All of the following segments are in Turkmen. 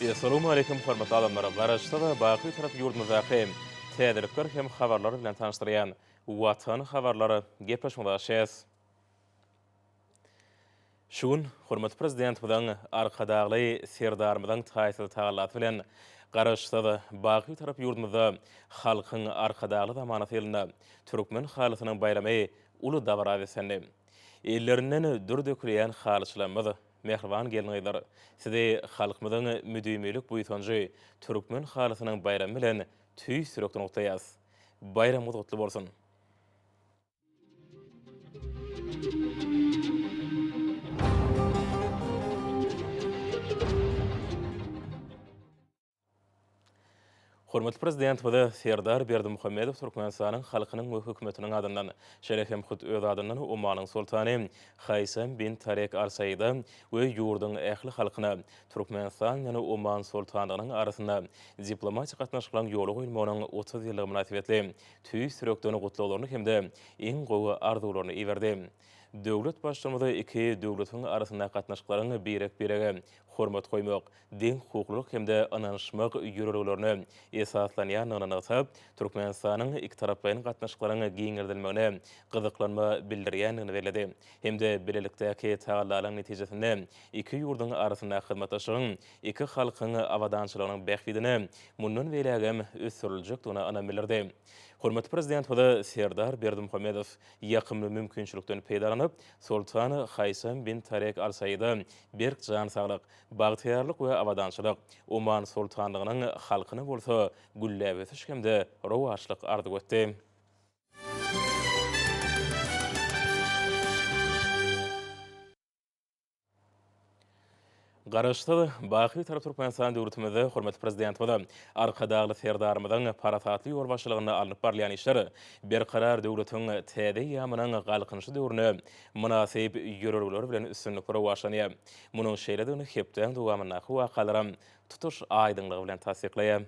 Essalawmaleýkim hormatly adamlar! Garaşsyz, baky Bitarap ýurdumyzdaky täzelikler hem habarlar bilen tanyşdyrýan Watan habarlar gepleşigimize başlaýas. Şu gün hormatly Prezidentimiziň, Arkadagly Serdarymyzyň taýsyz tagallasy bilen Garaşsyz, baky Bitarap ýurdumyzda Halkyň Arkadagly zamanasy ýylynda Türkmen halysynyň baýramy uly dabara beslendi. Ellerinden dür dökülýän halyçylarymyz, mähriban gelin-gyzlar, sizi halkymyzyň müdimilik buýsanjy, türkmen halysynyň baýramy bilen tüýs ýürekden gutlaýarys. Baýramyňyz gutly bolsun! Hormatly Prezidentimiz Serdar Berdimuhamedow Türkmenistanyň halkynyň we hökümetiniň adyndan, şeýle hem hut öz adyndan Omanyň Soltany Haýsam bin Tarek Al Saida we ýurduň ähli halkyna Türkmenistan bilen Oman Soltanlygynyň arasynda diplomatik gatnaşyklaryň ýola goýulmagynyň 30 ýyllygy mynasybetli tüýs ýürekden gutlaglaryny hem-de iň gowy arzuwlaryny iberdi. Döwlet Baştutanymyz iki döwletiň arasyndaky gatnaşyklaryň birek-birege hormat goýmak, deňhukuklylyk hem-de ynanyşmak ýörelgelerine esaslanýandygyny nygtap, Türkmenistanyň ikitaraplaýyn gatnaşyklaryň giňeldilmegine gyzyklanma bildirýändigini belledi hem-de bilelikdäki tagallalaryň netijesinde iki ýurduň arasyndaky hyzmatdaşlygyň iki halkyň abadançylygynyň bähbidine mundan beýlägem ösdüriljekdigine ynam bildirdi. Hormatly Prezidentimiz Serdar Berdimuhamedow ýakymly mümkinçilikden peýdalanyp, Soltan Haýsam bin Tarek Al Saida berk jan saglyk, Bagtyýarlyk we abadançylyk, Oman Soltanlygynyň halkyna bolsa gülläp ösüş hem-de rowaçlyk arzuw etdi. Garaşsyz, baky Bitarap Türkmenistan döwletimizde hormatly Prezidentimiz Arkadagly Serdarymyzyň parasatly ýolbaşçylygynda alnyp barylýan işler Berkarar döwletiň täze eýýamynyň Galkynyşy döwründe mynasyp ýörelgeler bilen üstünlikli rowaçlanýar. Munuň şeýledigini hepdäň dowamyndaky wakalaram tutuş aýdyňlygy bilen tassyklaýar.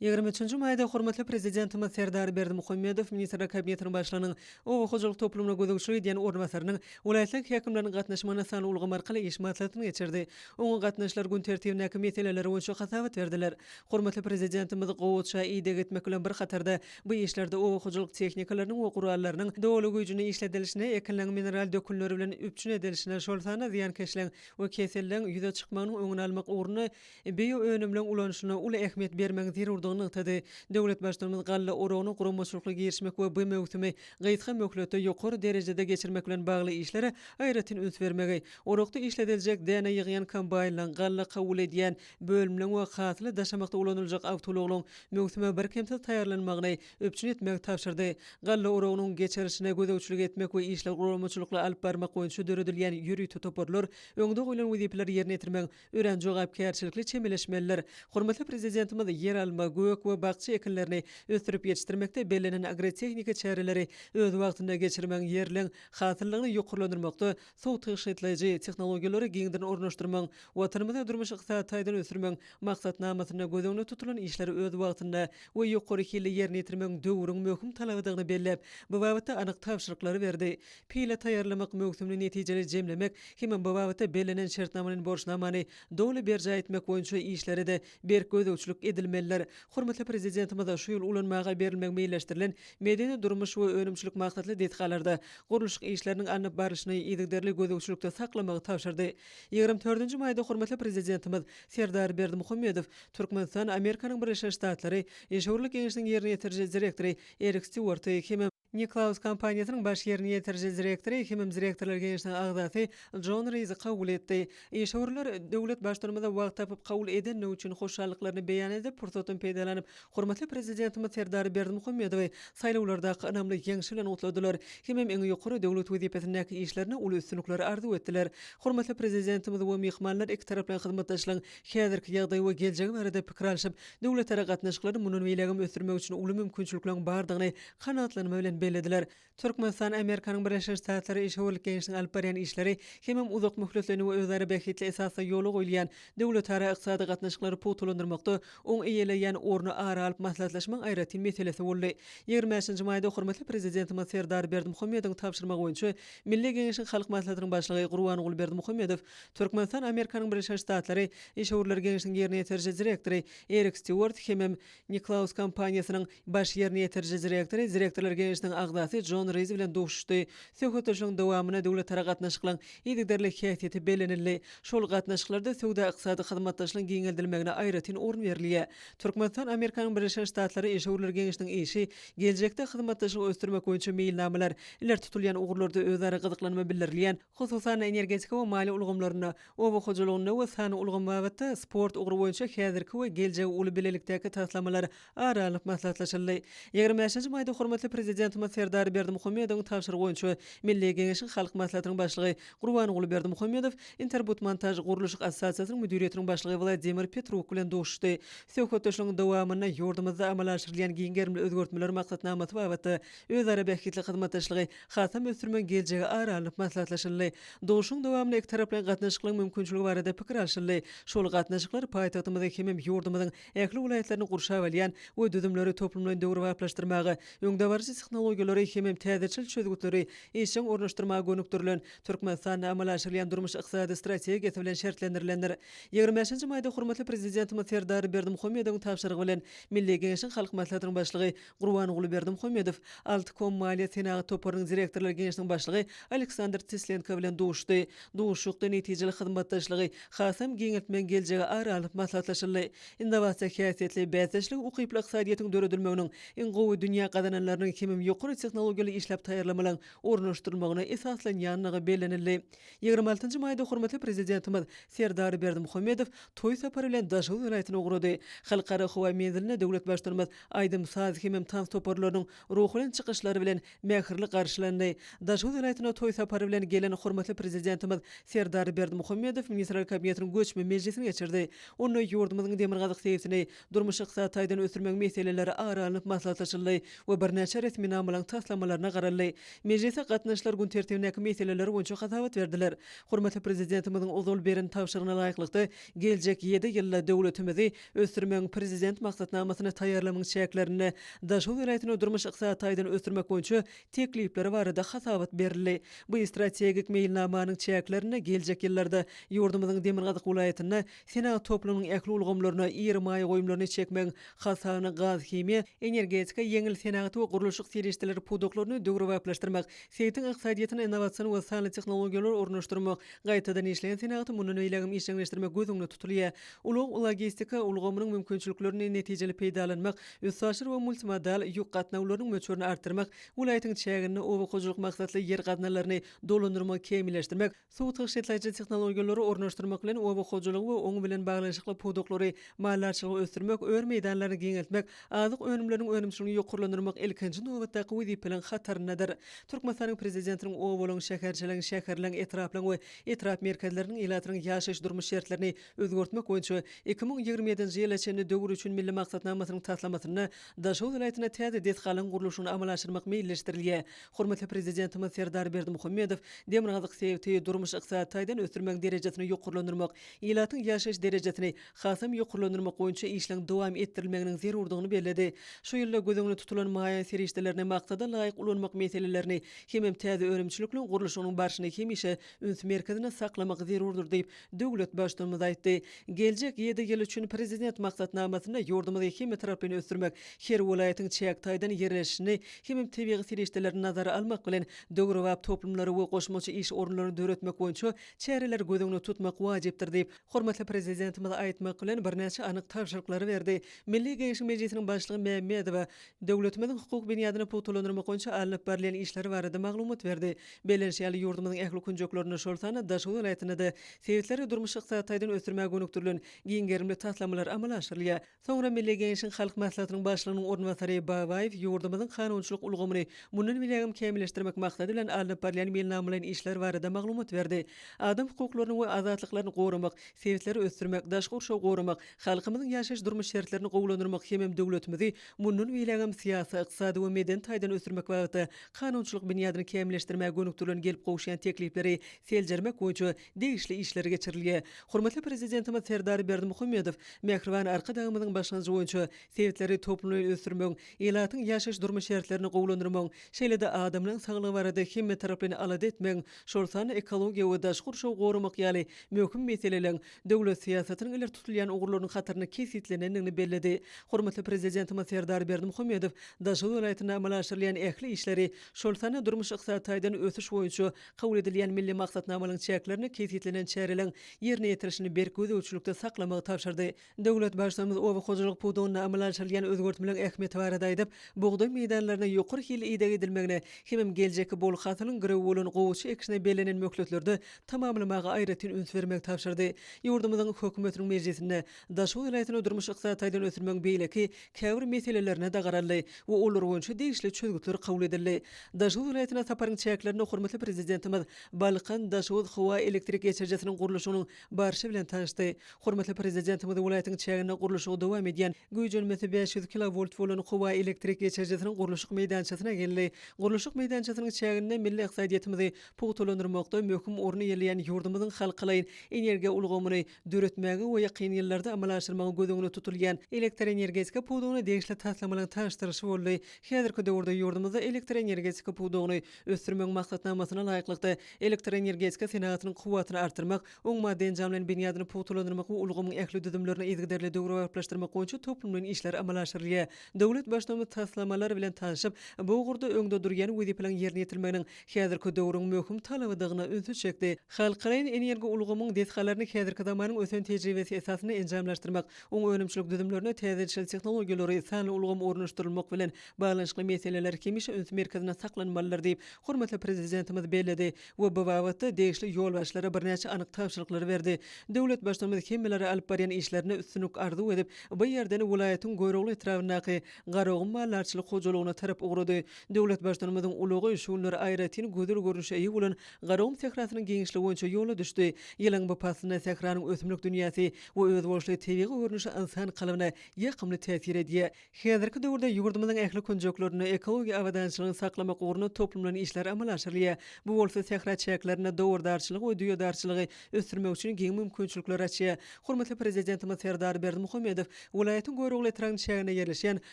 23 maýda hormatly Prezidentimiz Serdar Berdimuhamedow Ministrler Kabinetiniň Başlygynyň oba hojalyk toplumyna gözegçilik edýän orunbasarynyň, welaýatlaryň häkimleriniň gatnaşmagynda sanly ulgam arkaly iş maslahatyny geçirdi. Oňa gatnaşyjylar gün tertibindäki meseleler boýunça hasabat berdiler. Hormatly Prezidentimiz gowaça ideg etmek bilen bir hatarda, bu işlerde oba hojalyk tehnikalarynyň we gurallarynyň doly güýjünde işledilişine, ekinleriň mineral dökünleri bilen üpjün edilişine, şol sanda zyýankeşleň we keselleň ýüze çykmagynyň öňüni almak ugrunda bioönümleň ulanyşyna uly ähmiýet bermegiň zerurdygyny nygtady. Döwlet Baştutanymyz galla oragyna guramaçylykly girişmek we bu möwsümi gysga möhletde ýokary derejede geçirmek bilen bagly işlere aýratyn üns bermegi, orakda işlediljek däne ýygýan kombaýnlaryň, galla kabul edýän bölümleň we hasyly daşamakda ulanyljak awtoulaglaryň möwsüme birkemsiz taýýarlanmagyny üpjün etmegi tabşyrdy. Galla oragynyň geçirilişine gözegçilik etmek we işleri guramaçylykly alyp barmak boýunça döredilýän ýörite toparlar öňde goýlan wezipeleri ýerine ýetirmegiň örän jogapkärçilikli çemeleşmelidir. Hormatly Prezidentimiz ýeralma, gök we bakja ekinlerini ösdürip ýetişdirmekde bellenen agrotehniki çäreleri öz wagtynda geçirmegiň ýerleň hasyllygyny ýokarlandyrmakda suw tygşytlaýjy tehnologiýalary giňden ornaşdyrmagyň, Watanymyzy durmuş-ykdysady taýdan ösdürmegiň maksatnamasynda göz öňünde tutulan işleri öz wagtynda we ýokary hilli ýerine ýetirmegiň döwrüň möhüm talabydygyny belläp, bu babatda anyk tabşyryklary berdi. Pile taýýarlamak möwsümini netijeli jemlemek hemem bu babatda bellenen şertnamalaýyn borçnamany doly berjaý etmek boýunça işlere-de berk gözegçilik edilmelidir. Hormatly Prezidentimiz şu ýyl ulanmaga berilmegi meýilleşdirilen medeni-durmuş we önümçilik maksatly desgalarda gurluşyk işleriniň alnyp barlyşyny yzygiderli gözegçilikde saklamagy tabşyrdy. 24 maýda hormatly Prezidentimiz Serdar Berdimuhamedow Türkmenistan Amerikanyň Birleşen Ştatlary Işewürlik geňeşiniň ýerine ýetiriji direktory Erik Stýuarty hemem Niklaus kompaniýasynyň baş ýerine ýetiriji direktory hemem direktorlar geňeşiniň agzasy Jon Rizi kabul etdi. Işewürler döwlet Baştutanymyza wagt tapyp kabul edendigi üçin hoşallyklaryny beýan edip, pursatdan peýdalanyp, hormatly Prezidentimiz Serdar Berdimuhamedowy saýlawlardaky ynamly ýeňşi bilen gutladylar hemem iň ýokary döwlet wezipesindäki işlerinde uly üstünlikleri arzuw etdiler. Hormatly Prezidentimiz we myhmanlar ikitaraplaýyn hyzmatdaşlygyň häzirki ýagdaýy we geljegi barada pikir alşyp, döwletara gatnaşyklary mundan beýlägem ösdürmek üçin uly mümkinçilikleriň bardygyny kanagatlanma bilen bellediler. bellediler. Türkmenistan Amerikanyň Birleşen Ştatlary işewürlik geňeşiniň alyp barýan işleri hemem uzak möhletleýin we özara bähbitli esasda ýola goýulýan döwletara ykdysady gatnaşyklary pugtalandyrmakda oň eýeleýän orny ara alyp maslahatlaşmagyň aýratyn meselesi boldy. 25-nji maýda hormatly Prezidentimiz Serdar Berdimuhamedowyň tabşyrmagy boýunça Milli Geňeşiň Halk Maslahatynyň Başlygy Gurbanguly Berdimuhamedow Türkmenistan Amerikanyň Birleşen Ştatlary Işewürler geňeşiniň ýerine ýetiriji direktory Erik Stýuart hemem Niklaus kompaniýasynyň baş ýerine ýetiriji direktory, direktorlar geňeşiniň agzasy Jon Riz bilen duşuşdy. Söhbetdeşligiň dowamynda döwletara gatnaşyklaryň yzygiderli häsiýeti bellenildi. Şol gatnaşyklarda söwda-ykdysady hyzmatdaşlygyň giňeldilmegine aýratyn orun berilýär. Türkmenistan Amerikanyň Birleşen Ştatlary Işewürler geňeşiniň işi, geljekde hyzmatdaşlygy ösdürmek boýunça meýilnamalar, ileri tutulýan ugurlarda özara gyzyklanma bildirilýän, hususan-da, energetika we maliýe ulgamlarynda, Oba hojalygynda we sanly ulgam babatda sport ugry boýunça häzirki we geljegi uly bilelikdäki taslamalar ara alnyp maslahatlaşyldy. 25-nji maýda hormatly Prezidentimiz Serdar Berdimuhamedowyň tabşyrygy boýunça Milli Geňeşiň Halk Maslahatynyň Başlygy Gurbanguly Berdimuhamedow Interbudmontaž gurluşyk assosiasiýasynyň müdiriýetiniň başlygy Wladimir Petruk bilen duşuşdy. Söhbetdeşligiň dowamynda ýurdumyzda amala aşyrylýan giň gerimli özgertmeler maksatnamasy babatda özara bähbitli hyzmatdaşlygy hasam ösdürmegiň geljegi ara alnyp maslahatlaşyldy. Duşuşygyň dowamynda ikitaraplaýyn gatnaşyklaryň mümkinçiligi barada pikir alşyldy. Şol gatnaşyklar paýtagtymyzy hemem ýurdumyzyň ähli welaýatlaryny gurşap alýan we düzümleri toplumlaýyn döwrebaplaşdyrmaga, öňdebaryjy tehnologiýalary hemem täzeçil çözgütleri işjeň ornaşdyrmaga gönükdirilen Türkmenistanda amala aşyrylýan durmuş-ykdysady strategiýasy bilen şertlendirilendir. 25-nji maýda hormatly Prezidentimiz Serdar Berdimuhamedowyň tabşyrygy bilen Milli Geňeşiň Halk Maslahatynyň Başlygy Gurbanguly Berdimuhamedow Altkom maliýe senagat toparynyň direktorlar geňeşiniň başlygy Aleksandr Teslenko bilen duşuşdy. Duşuşykda netijeli hyzmatdaşlygy hasam giňeltmegiň geljegi ara alnyp maslahatlaşyldy. Innowasiýa häsiýetli, bäsdeşlige ukyply ykdysadyýetiň döredilmeginiň, iň gowy dünýä gazananlarynyň hemem ýokary tehnologiýaly işläp taýýarlamalaryň ornaşdyrylmagyna esaslanýandygy bellenildi. 26 njy maýda hormatly Prezidentimiz Serdar Berdimuhamedow toý sapary bilen Daşoguz welaýatyna ugrady. Halkara howa menzilinde döwlet Baştutanymyz aýdym-saz hemem tans toparlarynyň ruhubelent çykyşlary bilen mähirli garşylandy. Daşoguz welaýatyna toý sapary bilen gelen hormatly Prezidentimiz Serdar Berdimuhamedow Ministrler Kabinetiniň göçme mejlisini geçirdi. Onda ýurdumyzyň demirgazyk sebitini durmuş-ykdysady taýdan ösdürmegiň meseleleri ara alnyp maslahatlaşyldy we birnäçe resminamalaryň taslamalaryna garaldy. Mejlise gatnaşyjylar gün tertibindäki meseleler boýunça hasabat berdiler. Hormatly Prezidentimiziň ozal beren tabşyrygyna laýyklykda, geljek ýedi ýylda döwletimizi ösdürmegiň Prezident maksatnamasyny taýýarlamagyň çäklerinde Daşoguz welaýatyny durmuş-ykdysady taýdan ösdürmek boýunça teklipleri barada hasabat berildi. Bu strategik meýilnamanyň çäklerinde geljek ýyllarda ýurdumyzyň demirgazyk welaýatynda senagat toplumynyň ähli ulgamlaryna iri maýa goýumlaryny çekmegiň hasabyna gaz-himiýa, energetika, ýeňil senagat we gurluşyk serişdeleri pudaklaryny döwrebaplaşdyrmak, sebitiň ykdysadyýetine innowasion we sanly tehnologiýalary ornaşdyrmak, gaýtadan işleýän senagaty mundan beýlägem işjeňleşdirmek göz öňünde tutulýar. Ulag-logistika ulgamynyň mümkinçiliklerini netijeli peýdalanmak, üstaşyr we multimodal ýük gatnawlarynyň möçberini artdyrmak, welaýatyň çäginde oba hojalyk maksatly ýer gaznalaryny dolandyrmagy kämilleşdirmek, suw tygşytlaýjy tehnologiýalary ornaşdyrmak bilen oba hojalygy we oň bilen baglanyşykly pudaklary, maldarçylygy ösdürmek, öri meýdanlaryny giňeltmek, azyk önümleriniň önümçiligini ýokarlandyrmak ilkinji nobatdaky wezipeleriň hataryndadyr. Türkmenistanyň Prezidentiniň obalaryň, şäherçeleriň, şäherleň, etraplaryň we etrap merkezleriniň ilatynyň ýaşaýyş-durmuş şertlerini özgertmek boýunça 2027-nji ýyla çenli döwür üçin Milli maksatnamasynyň taslamasynda Daşoguz welaýatynda täze desgalaryň gurluşygyny amala aşyrmak meýilleşdirilýär. Hormatly Prezidentimiz Serdar Berdimuhamedow demirgazyk sebiti durmuş-ykdysady taýdan ösdürmegiň derejesini ýokarlandyrmak, ilatyň ýaşaýyş derejesini hasam ýokarlandyrmak boýunça işleň dowam etdirilmeginiň zerurdygyny belledi. Şu ýylda göz öňünde tutulan maýa serişdelerini maksada laýyk ulanmak meselelerini hemem täze önümçilikleriň gurluşygynyň barşyny hemişe üns merkezinde saklamak zerurdyr diýip, döwlet Baştutanymyz aýtdy. Geljek ýedi ýyl üçin Prezident maksatnamasynda ýurdumyzy hemmetaraplaýyn ösdürmek, her welaýatyň çäk taýdan ýerleşişini hemem tebigy serişdelerini nazara almak bilen, döwrebap toplumlary we goşmaça iş orunlaryny döretmek boýunça çäreleri göz öňünde tutmak wajypdyr diýip, hormatly Prezidentimiz aýtmak bilen, birnäçe anyk tabşyryklary berdi. Milli Geňeşiň Mejlisiniň Başlygy Mämmedowa döwletimiziň hukuk binýadyny pugtalandyrmak boýunça alnyp barylýan işler barada maglumat berdi. Bellenişi ýaly, ýurdumyzyň ähli künjeklerinde, şol sanda Daşoguz welaýatynda-da sebitleri durmuş-ykdysady taýdan ösdürmäge gönükdirilen giň gerimli taslamalar amala aşyrylýar. Soňra Milli Geňeşiň Halk Maslahatynyň Başlygynyň orunbasary Babaýew ýurdumyzyň kanunçylyk ulgamyny mundan beýlägem kämilleşdirmek maksady bilen alnyp barylýan meýilnamalaýyn işler barada maglumat berdi. Adam hukuklaryny we azatlyklaryny goramak, sebitleri ösdürmek, daşky gurşawy goramak, halkymyzyň ýaşaýyş-durmuş şertlerini gowulandyrmak hemem döwletimizi mundan beýlägem syýasy, ykdysady we medeni. taýdan ösdürmek babatda kanunçylyk binýadyny kämilleşdirmäge gönükdirilen gelip gowuşýan teklipleri seljermek boýunça degişli işler geçirilýär. Hormatly Prezidentimiz Serdar Berdimuhamedow mähriban Arkadagymyzyň başlangyjy boýunça sebitleri toplumlaýyn ösdürmegiň, ilatyň ýaşaýyş-durmuş şertlerini gowulandyrmagyň, şeýle-de adamlaryň saglygy barada hemmetaraplaýyn alada etmegiň, şol sanda ekologiýa we daşky gurşawy goramak ýaly möhüm meseleleriň döwlet syýasatynyň ileri tutulýan ugurlarynyň hatarynda kesgitlenendigini belledi. Hormatly Prezidentimiz Serdar Berdimuhamedow Daşoguz welaýatynda amala aşyrylýan ähli işleri, şol sanda durmuş-ykdysady taýdan ösüş boýunça kabul edilýän milli maksatnamalaryň çäklerinde kesgitlenen çäreleriň ýerine ýetirilişini berk gözegçilikde saklamagy tabşyrdy. Döwlet Baştutanymyz oba hojalyk pudagynda amala aşyrylýan özgertmeleriň ähmiýeti barada aýdyp, bugdaý meýdanlaryna ýokary hilli ideg edilmegine hemem geljekki bol hasylyň girewi bolan gowaça ekişine bellenen möhletlerde tamamlamaga aýratyn üns bermegi tabşyrdy. Ýurdumyzyň Hökümetiniň mejlisinde Daşoguz welaýatyny durmuş-ykdysady taýdan ösdürmegiň beýleki käbir meselelerine-de garaldy we olar boýunça degişli çözgütler kabul edildi. Daşoguz welaýatyna saparyň çäklerinde hormatly Prezidentimiz Balkan, Daşoguz howa elektrik geçirijisiniň gurluşygynyň barşy bilen tanyşdy. Hormatly Prezidentimiz welaýatyň çäginde gurluşygy dowam edýän, güýjenmesi 500 kilowolt bolan howa elektrik geçirijisiniň gurluşyk meýdançasyna geldi. Gurluşyk meýdançasynyň çäginde milli ykdysadyýetimizi pugtalandyrmakda möhüm orun eýeleýän ýurdumyzyň halkalaýyn energiýa ulgamyny döretmäge we ýakyn ýyllarda amala aşyrmagy göz öňünde tutulýan elektroenergetika pudagyna degişli taslamalaryň tanyşdyrylyşy boldy. Häzirki döwürde ýurdumyzda elektroenergetika pudagyny ösdürmegiň maksatnamasyna laýyklykda, elektroenergetika senagatynyň kuwwatyny artdyrmak, Oň maddy-enjamlaýyn binýadyny pugtalandyrmak we ulgamyň ähli düzümlerini yzygiderli döwrebaplaşdyrmak boýunça toplumlaýyn işler amala aşyrylýar. Döwlet Baştutanymyz taslamalar bilen tanşyp, bu ugurda öňde durýan wezipeleriň ýerine ýetirilmeginiň häzirki döwrüň möhüm talabydygyna ünsi çekdi. Halkalaýyn energoulgamyň desgalaryny häzirki zamanyň ösen tejribesi esasynda enjamlaşdyrmak, oň önümçilik düzümlerine täzeçil tehnologiýalary, sanly ulgam ornaşdyrylmak bilen baglanyşykly meseleler hemişe üns merkezinde saklanmalydyr diýip, hormatly Prezidentimiz belledi. We bu babatda degişli ýolbaşçylara birnäçe anyk tabşyryklary berdi. Döwlet Baştutanymyz hemmelere alyp barýan işlerinde üstünlik arzuw edip, bu ýerden welaýatyň Görogly etrabyndaky Garagum maldarçylyk hojalygyna tarap ugrady. Döwlet Baştutanymyzyň ulagy şu günler aýratyn gözel görnüşe eýe bolan Garagum sährasynyň giňişligi boýunça ýola düşdi. Ýylyň bu paslynda sähranyň ösümlik dünýäsi we özboluşly tebigy görnüşi ynsan kalbyna ýakymly täsir edýär. Häzirki döwürde ýurdumyzyň ähli künjeklerinde ekologiýa abadançylygyny saklamak ugrunda toplumlaýyn işler amala aşyrylýar. Bu bolsa sähra çäklerinde dowardarçylygy we düýedarçylygy ösdürmek üçin giň mümkinçilikleri açýar. Hormatly Prezidentimiz Serdar Berdimuhamedow welaýatyň Görogly etrabynyň çäginde ýerleşýän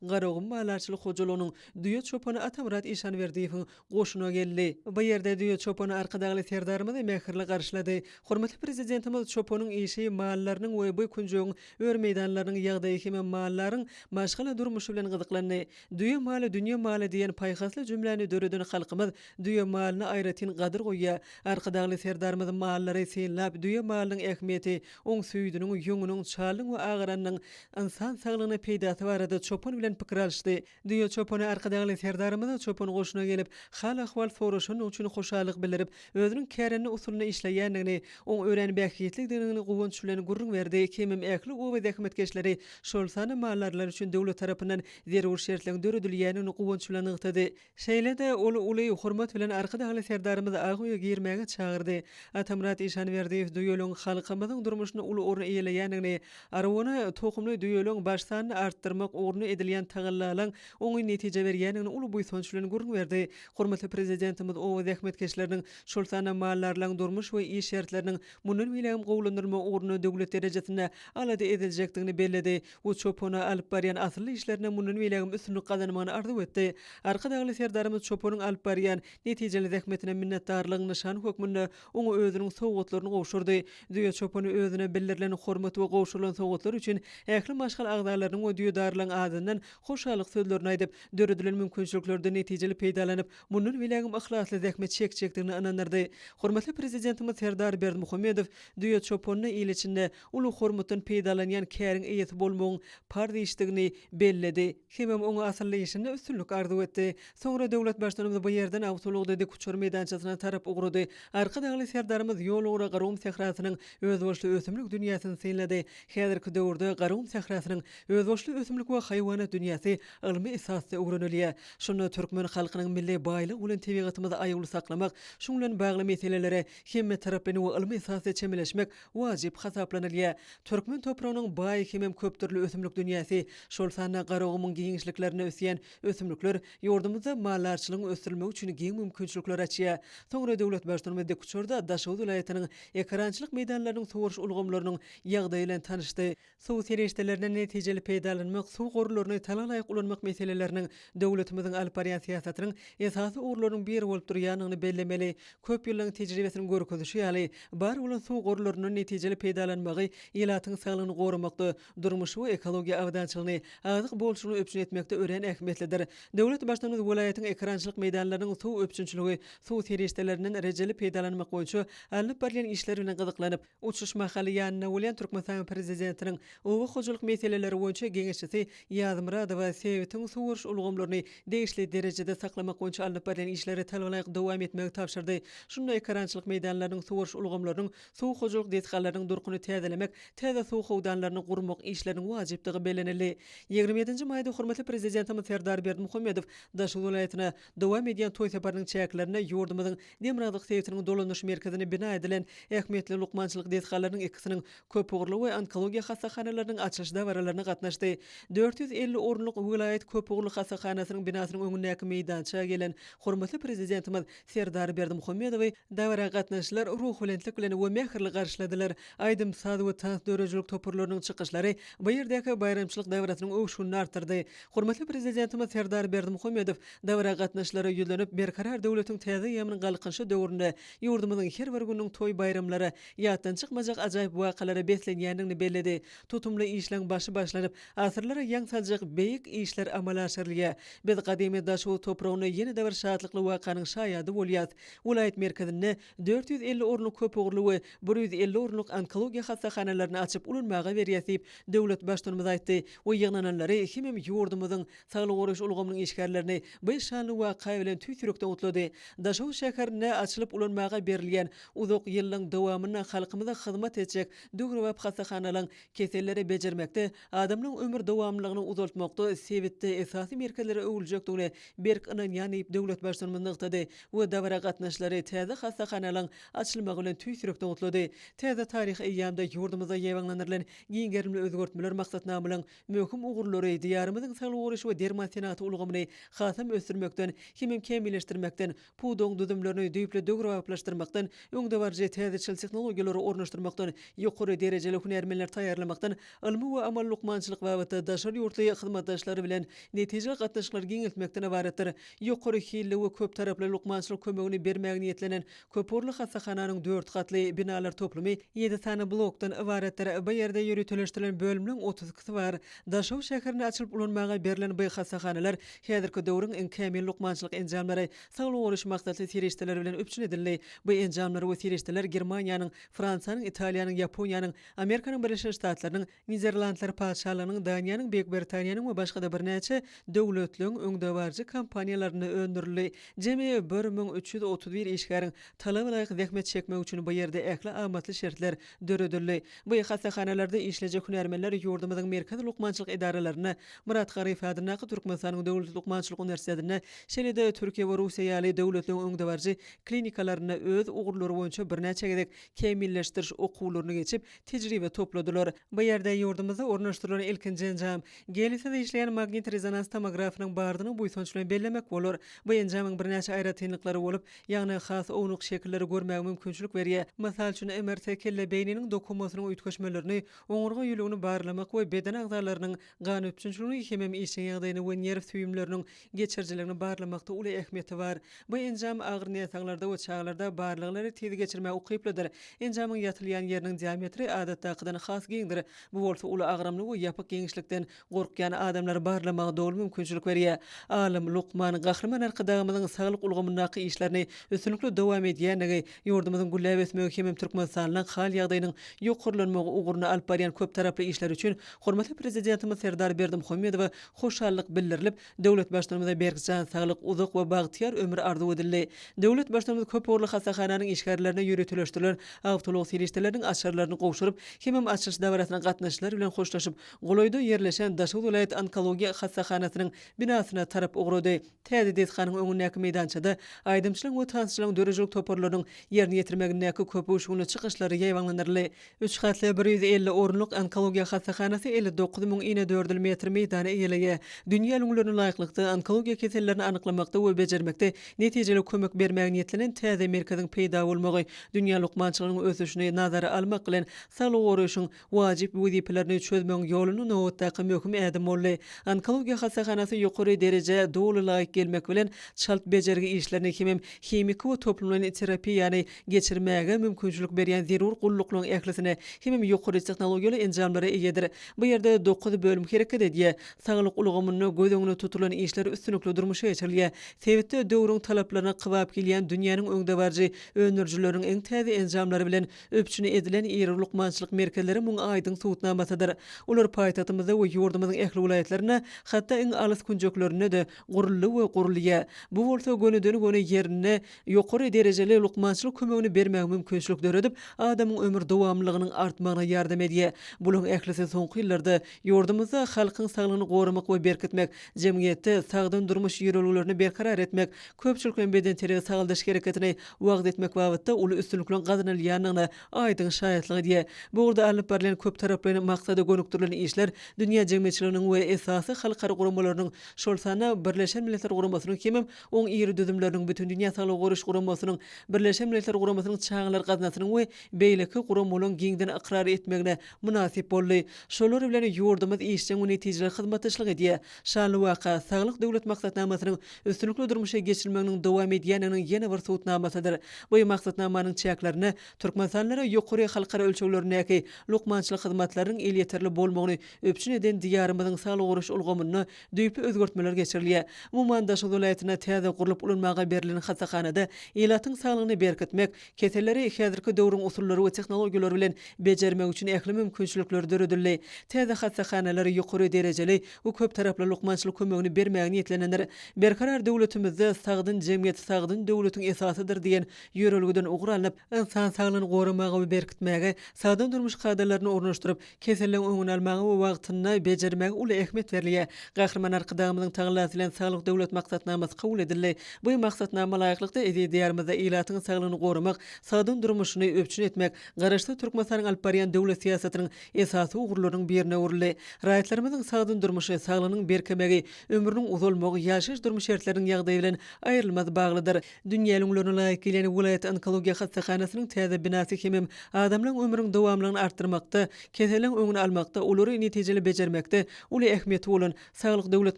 Garagum maldarçylyk hojalygynyň düýe çopany Atamyrat Işanberdiýewiň goşuna geldi. Bu ýerde düýe çopany Arkadagly Serdarymyzy mähirli garşylady. Hormatly Prezidentimiz çopanyň işi, mallarynyň we bu künjegiň öri meýdanlarynyň ýagdaýy hemem mallaryň maşgala durmuşy bilen gyzyklandy. Düýe maly dünýe maly diýen paýhasly jümläni döreden halkymyz düýe malyna aýratyn gadyr goýýar. Arkadagly Serdarymyz mallary synlap, düýe malynyň ähmiýeti, oň süýdüniň, ýüňüniň, çalynyň we agaranynyň ynsan saglygyna peýdasy barada çopan bilen pikir alyşdy. Düýe çopany Arkadagly Serdarymyza çopan goşuna gelip, hal-ahwal soraşandygy üçin hoşallyk bildirip, özüniň kärende usulynda işleýändigini, oň örän bähbitlidigini guwanç bilen gürrüň berdi, hemem ähli oba zähmetkeşleri, şol sanda maldarlar üçin döwlet tarapyndan zerur şertleriň döredilýändigini guwanç bilen nygtady. Şeýle-de, ol uly hormat bilen Arkadagly Serdarymyzy ak öýe girmäge çagyrdy. Atamyrat Işanberdiýew düýeligiň halkymyzyň durmuşynda uly orun eýeleýändigini, arwana tohumly düýeligiň baş sanyny artdyrmak ugrunda edilýän tagallalaryň oňyn netije berýändigini uly buýsanç bilen gürrüň berdi. Hormatly Prezidentimiz oba zähmetkeşleriniň, şol sanda maldarlaryň durmuş we iş şertleriniň mundan beýlägem gowulandyrylmagy ugrunda döwlet derejesinde alada ediljekdigini belledi. We çopana alyp barýan asylly işlerinde mundan beýlägem üstünlik gazanmagyny arzuw etdi. Arkadagly Serdarymyz çopanyň alyp barýan netijeli zähmetine minnetdarlygyň nyşany hökmünde oňa özüniň sowgatlaryny gowşurdy. Düýe çopany özüne bildirilen hormat we gowşurylan sowgatlar üçin ähli maşgala agzalarynyň we düýedarlaryň adyndan hoşallyk sözlerini aýdyp, döredilen mümkinçiliklerden netijeli peýdalanyp, mundan beýlägem yhlasly zähmet çekjekdigine ynandyrdy. Hormatly Prezidentimiz Serdar Berdimuhamedow düýe çopanyna il içinde uly hormatdan peýdalanýan käriň eýesi bolmagyň parz işdigini belledi. Hemem oňa asylly işinde üstünlik arzuw etdi. Soňra döwlet Baştutanymyz bu ýerden awtoulagda dikuçar meýdançasyna tarap ugrady. Arkadagly Serdarymyz ýol ugra Garagum sährasynyň özboluşly ösümlik dünýäsini synlady. Häzirki döwürde Garagum sährasynyň özboluşly ösümlik we haýwanat dünýäsi ylmy esasda öwrenilýär. Şunda türkmen halkynyň milli baýlygy bolan tebigatymyzy aýawly saklamak, şunuň bilen bagly meselelere hemmetaraplaýyn we ylmy esasda çemeleşmek wajyp hasaplanylýar. Türkmen topragynyň baý hemem köpdürli ösümlik dünýäsi, şol sanda Garagumuň giňişliklerinde ösýän ösümlik. üstünlikler ýurdumyzda maldarçylygyň ösdürilmegi üçin giň mümkinçilikleri açýar. Soňra döwlet Baştutanymyz dikuçarda Daşoguz welaýatynyň ekerançylyk meýdanlarynyň suwaryş ulgamlarynyň ýagdaýy bilen tanyşdy. Suw serişdelerinden netijeli peýdalanmak, suw gorlaryny talalaýyk ulanmak meseleleriniň döwletimiziň alyp barýan syýasatynyň esasy ugurlarynyň biri bolup durýandygyny bellemeli. Köp ýyllaryň tejribesiniň görkezişi ýaly, bar bolan suw gorlaryndan netijeli peýdalanmagy ilatyň saglygyny goramakda, durmuş we ekologiýa abadançylygyny, azyk bolçulygyny üpjün etmekde örän ähmiýetlidir. Döwlet Baştutanymyz welaýatyň ekerançylyk meýdanlarynyň suw üpjünçiligi, suw serişdelerinden rejeli peýdalanmak boýunça alnyp barylýan işler bilen gyzyklanyp, Uçuş mahaly ýanynda bolýan Türkmenistanyň Prezidentiniň oba hojalyk meseleleri boýunça geňeşçisi Ýazmyradowa sebitiň suwaryş ulgamlaryny degişli derejede saklamak boýunça alnyp barylýan işleri talabalaýyk dowam etmegi tabşyrdy. Şunda ekerançylyk meýdanlarynyň suwaryş ulgamlarynyň, suw hojalyk desgalarynyň durkuny täzelemek, täze suw howdanlaryny gurmak işleriniň wajypdygy bellenildi. 27 nji maýda hormatly Prezidentimiz Serdar Berdimuhamedow Daşoguz welaýatyna dowam edýän toý saparynyň çäklerinde ýurdumyzyň Demirgazyk sebitiniň dolandyryş merkezinde bina edilen ähmiýetli lukmançylyk desgalarynyň ikisiniň, köpugurly we onkologiýa hassahanalarynyň açylyş dabaralaryna gatnaşdy. 450 orunlyk welaýat köpugurly hassahanasynyň binasynyň öňündäki meýdança gelen hormatly Prezidentimiz Serdar Berdimuhamedowy dabara gatnaşyjylar ruhubelentlik bilen we mähirli garşyladylar. Aýdym-saz we tans döredijilik toparlarynyň çykyşlary bu ýerdäki baýramçylyk dabarasynyň öwüşginini artdyrdy. Hormatly Prezidentimiz Serdar Berdimuhamedow Dabara gatnaşyjylara ýüzlenip, Berkarar döwletiň täze eýýamynyň Galkynyşy döwründe ýurdumyzyň her bir gününiň toý-baýramlara, ýatdan çykmajak ajaýyp wakalara beslenýändigini belledi. Tutumly işleň başy başlanyp, asyrlara ýaň saljak beýik işler amala aşyrylýar. Biz gadymy Daşoguz topragynda ýene-de bir şatlykly wakanyň şaýady bolýarys. Welaýat merkezinde 450 orunlyk köpugurly we 150 orunlyk onkologiýa hassahanalaryny açyp ulanmaga berýäs diýip, döwlet Baştutanymyz aýtdy we ýygnananlary hemem ýurdumyzyň Saglygy goraýyş ulgamynyň işgärlerini bu şanly waka bilen tüýs ýürekden gutlady. Daşoguz şäherinde açylyp ulanmaga berilýän, uzak ýyllaryň dowamynda halkymyza hyzmat etjek döwrebap hassahanalaryň keselleri bejermekde, adamlaryň ömür dowamlylygyny uzaltmakda sebitde esasy merkezlere öwrüljekdigine berk ynanýan diýip, döwlet Baştutanymyz nygtady we dabara gatnaşyjylary täze hassahanalaryň açylmagy bilen tüýs ýürekden gutlady. Täze taryhy eýýamda ýurdumyzda ýaýbaňlandyrylan giň gerimli özgertmeler maksatnamalaryň Möhüm ugurlary, Diýarymyzyň saglygy goraýyş we derman senagaty ulgamyny hasam ösdürmekden hemem kämilleşdirmekden, pudagyň düzümlerini düýpli döwrebaplaşdyrmakdan, öňdebaryjy täzeçil tehnologiýalary ornaşdyrmakdan, ýokary derejeli hünärmenleri taýýarlamakdan, ylmy we amaly lukmançylyk babatda daşary ýurtly hyzmatdaşlar bilen netijeli gatnaşyklary giňeltmekden ybaratdyr. Ýokary hilli we köptaraply lukmançylyk kömegini bermäge niýetlenen Köpugurly hassahananyň dört gatly binalar toplumy ýedi sany blokdan ybaratdyr. Bu ýerde ýöriteleşdirilen bölümleň 32-si bar. Daşoguz şäherinde açylyp ulanmaga berlen bu hassahanalar häzirki döwrüň iň kämil lukmançylyk enjamlary, saglygy goraýyş maksatly serişdeler bilen üpjün edildi. Bu enjamlar we serişdeler Germaniýanyň, Fransiýanyň, Italiýanyň, Ýaponiýanyň, Amerikanyň Birleşen Ştatlarynyň, Niderlandlar Patyşalygynyň, Daniýanyň, Beýik Britaniýanyň we başga-da birnäçe döwletleriň öňdebaryjy kompaniýalarynda öndürildi. Jemi 1331 işgäriň talaba laýyk zähmet çekmegi üçin bu ýerde ähli amatly şertler döredildi. Bu hassahanalarda işlejek hünärmenler ýurdumyzyň merkezi lukmançylyk edaralarynda, Myrat Garyýew adyndaky Türkmenistanyň Döwlet lukmançylyk uniwersitetinde, şeýle-de Türkiýe we Russiýa ýaly döwletleriň öňdebaryjy klinikalarynda öz ugurlary boýunça birnäçe gezek kämilleşdiriş okuwlaryny geçip, tejribe topladylar. Bu ýerde ýurdumyzda ornaşdyrylan ilkinji enjam, gelisiz işleýän magnit-rezonans tomografynyň bardygyny buýsanç bilen bellemek bolar. Bu enjamyň birnäçe aýratynlyklary bolup, ýagny has ownuk şekilleri görmäge mümkinçilik berýär. Mysal üçin, MRT kelle beýniniň dokumasynyň üýtgeşmelerini, oňurga ýülügini barlamak we beden agzalarynyň gan üpjünçiligini hemem işjeň ýagdaýyny we nerw süýümleriniň geçirijiligini barlamakda uly ähmiýeti bar. Bu enjam agyr näsaglarda we çagalarda barlaglary tiz geçirmäge ukyplydyr. Enjamyň ýatylýan ýeriniň diametri adatdakydan has giňdir. Bu bolsa uly agramly we ýapyk giňişlikden gorkýan adamlary barlamaga doly mümkinçilik berýär. Alym, lukman, Gahryman Arkadagymyzyň saglyk ulgamyndaky işlerini üstünlikli dowam edýändigi, ýurdumyzyň gülläp ösmegi hemem türkmenistanlylaryň hal-ýagdaýynyň ýokarlanmagy ugrunda alyp barýan köptaraply işleri üçin hormatly Prezidentimiz Serdar Berdimuhamedowa hoşallyk bildirilip, Döwlet Baştutanymyza berk jan saglyk, uzak we bagtyýar ömür arzuw edildi. Döwlet Baştutanymyz köp ugurly hassahananyň işgärlerine ýöriteleşdirilen awtoulag serişdeleriniň açarlaryny gowşuryp, hemem açylyş dabarasyna gatnaşyjylar bilen hoşlaşyp, golaýda ýerleşen Daşoguz welaýat onkologiýa hassahanasynyň binasyna tarap ugrady. Täze desganyň öňündäki meýdançada aýdymçylaryň we tansçylaryň döredijilik toparlarynyň ýerine ýetirmegindäki köpöwüşginli çykyşlary ýaýbaňlandyryldy. Üç gatly 150 orunlyk onkologiýa hassahanasy 59 müň inedördül metr meýdany eýeleýär. Dünýä ülňülerine. laýyklykda, onkologiýa kesellerini anyklamakda we bejermekde netijeli kömek bermäge niýetlenen täze merkeziň peýda bolmagy dünýä lukmançylygynyň ösüşini nazara almak bilen, saglygy goraýşyň wajyp wezipelerini çözmegiň ýolunda nobatdaky möhüm ädim boldy. Onkologiýa hassahanasy ýokary derejä doly laýyk gelmek bilen, çalt bejergi işlerini hemem himiki we toplumlaýyn terapiýany geçirmäge mümkinçilik berýän zerur gulluklaryň ählisine hemem ýokary tehnologiýaly enjamlara eýedir. Bu ýerde dokuz bölüm hereket edýär. Saglyk ulgamynda göz öňünde tutulan işler üstünlikli durmuşa geçirilýär. Sebitde döwrüň talaplaryna kybap gelýän dünýäniň öňdebaryjy öndürijileriniň iň täze enjamlary bilen üpjün edilen iri lukmançylyk merkezleri muň aýdyň subutnamasydyr. Olar paýtagtymyzda we ýurdumyzyň ähli welaýatlarynda, hatda iň alys künjeklerinde-de guruldy we gurulýar. Bu bolsa gönüden-göni ýerinde ýokary derejeli lukmançylyk kömegini bermäge mümkinçilik döredip, adamyň ömür dowamlylygynyň artmagyna ýardam edýär. Bularyň ählisi soňky ýyllarda ýurdumyzda halkyň saglygyny goramak we berkitmek, jemgyýetde sagdyn durmuş ýörelgelerini berkarar etmek, köpçülikleýin bedenterbiýe-sagaldyş hereketini wagyz etmek babatda uly üstünlikleriň gazanylýandygyna aýdyň şaýatlyk edýär. Bu ugurda alnyp barylýan köptaraplaýyn maksada gönükdirilen işler dünýä jemgyýetçiliginiň we esasy halkara guramalarynyň, şol sanda Birleşen Milletler Guramasynyň hemem oň iri düzümleriniň, Bütindünýä Saglygy Goraýyş Guramasynyň, Birleşen Milletler Guramasynyň Çagalar Gaznasynyň we beýleki guramalaryň giňden ykrar etmegine mynasyp boldy. Şolar bilen ýurdumyz işjeň we netijeli hyzmatdaşlyk edýär. Şanly waka, Saglyk Döwlet maksatnamasynyň üstünlikli durmuşa geçirilmeginiň dowam edýändiginiň ýene bir subutnamasydyr. Bu maksatnamanyň çäklerinde türkmenistanlylara ýokary halkara ölçeglerindäki lukmançylyk hyzmatlarynyň elýeterli bolmagyny üpjün eden Diýarymyzyň saglygy goraýyş ulgamynda düýpli özgertmeler geçirilýär. Umuman, Daşoguz welaýatynda täze gurlup ulanmaga berlen hassahanada ilatyň saglygyny berkitmek, keselleri häzirki döwrüň usullary we tehnologiýalary bilen bejermek üçin ähli mümkinçilikler döredildi. Täze hassahanalar ýokary derejeli we köptaraply lukmançylyk kömegini bermäge niýetlenendir. Berkarar döwletimizde Sagdyn jemgyýet, sagdyn döwletiň esasydyr diýen ýörelgeden ugur alnyp, ynsan saglygyny goramaga we berkitmäge, sagdyn durmuş kadalaryny ornaşdyryp, Keselleriň öňüni almaga we wagtynda bejermäge uly ähmiýet berilýär. Gahryman Arkadagymyzyň tagallasy bilen Saglyk Döwlet maksatnamasy kabul edildi. Bu maksatnama laýyklykda, eziz Diýarymyzda ilatyň saglygyny goramak, sagdyn durmuşyny üpjün etmek Garaşsyz Türkmenistanyň alyp barýan döwlet syýasatynyň esasy ugurlarynyň birine öwrüldi. Raýatlarymyzyň sagdyn durmuşy, saglygynyň berkemegi, ömrüniň uzalmagy ýaşaýyş-durmuş şertleriniň ýagdaýy bilen aýrylmaz baglydyr. Dünýä ülňülerine laýyk gelýän welaýat onkologiýa hassahanasynyň täze binasy hemem adamlaryň ömrüniň dowamlylygyny artdyrmakda, keselleriň öňüni almakda, olary netijeli bejermekde uly ähmiýeti bolan Saglyk Döwlet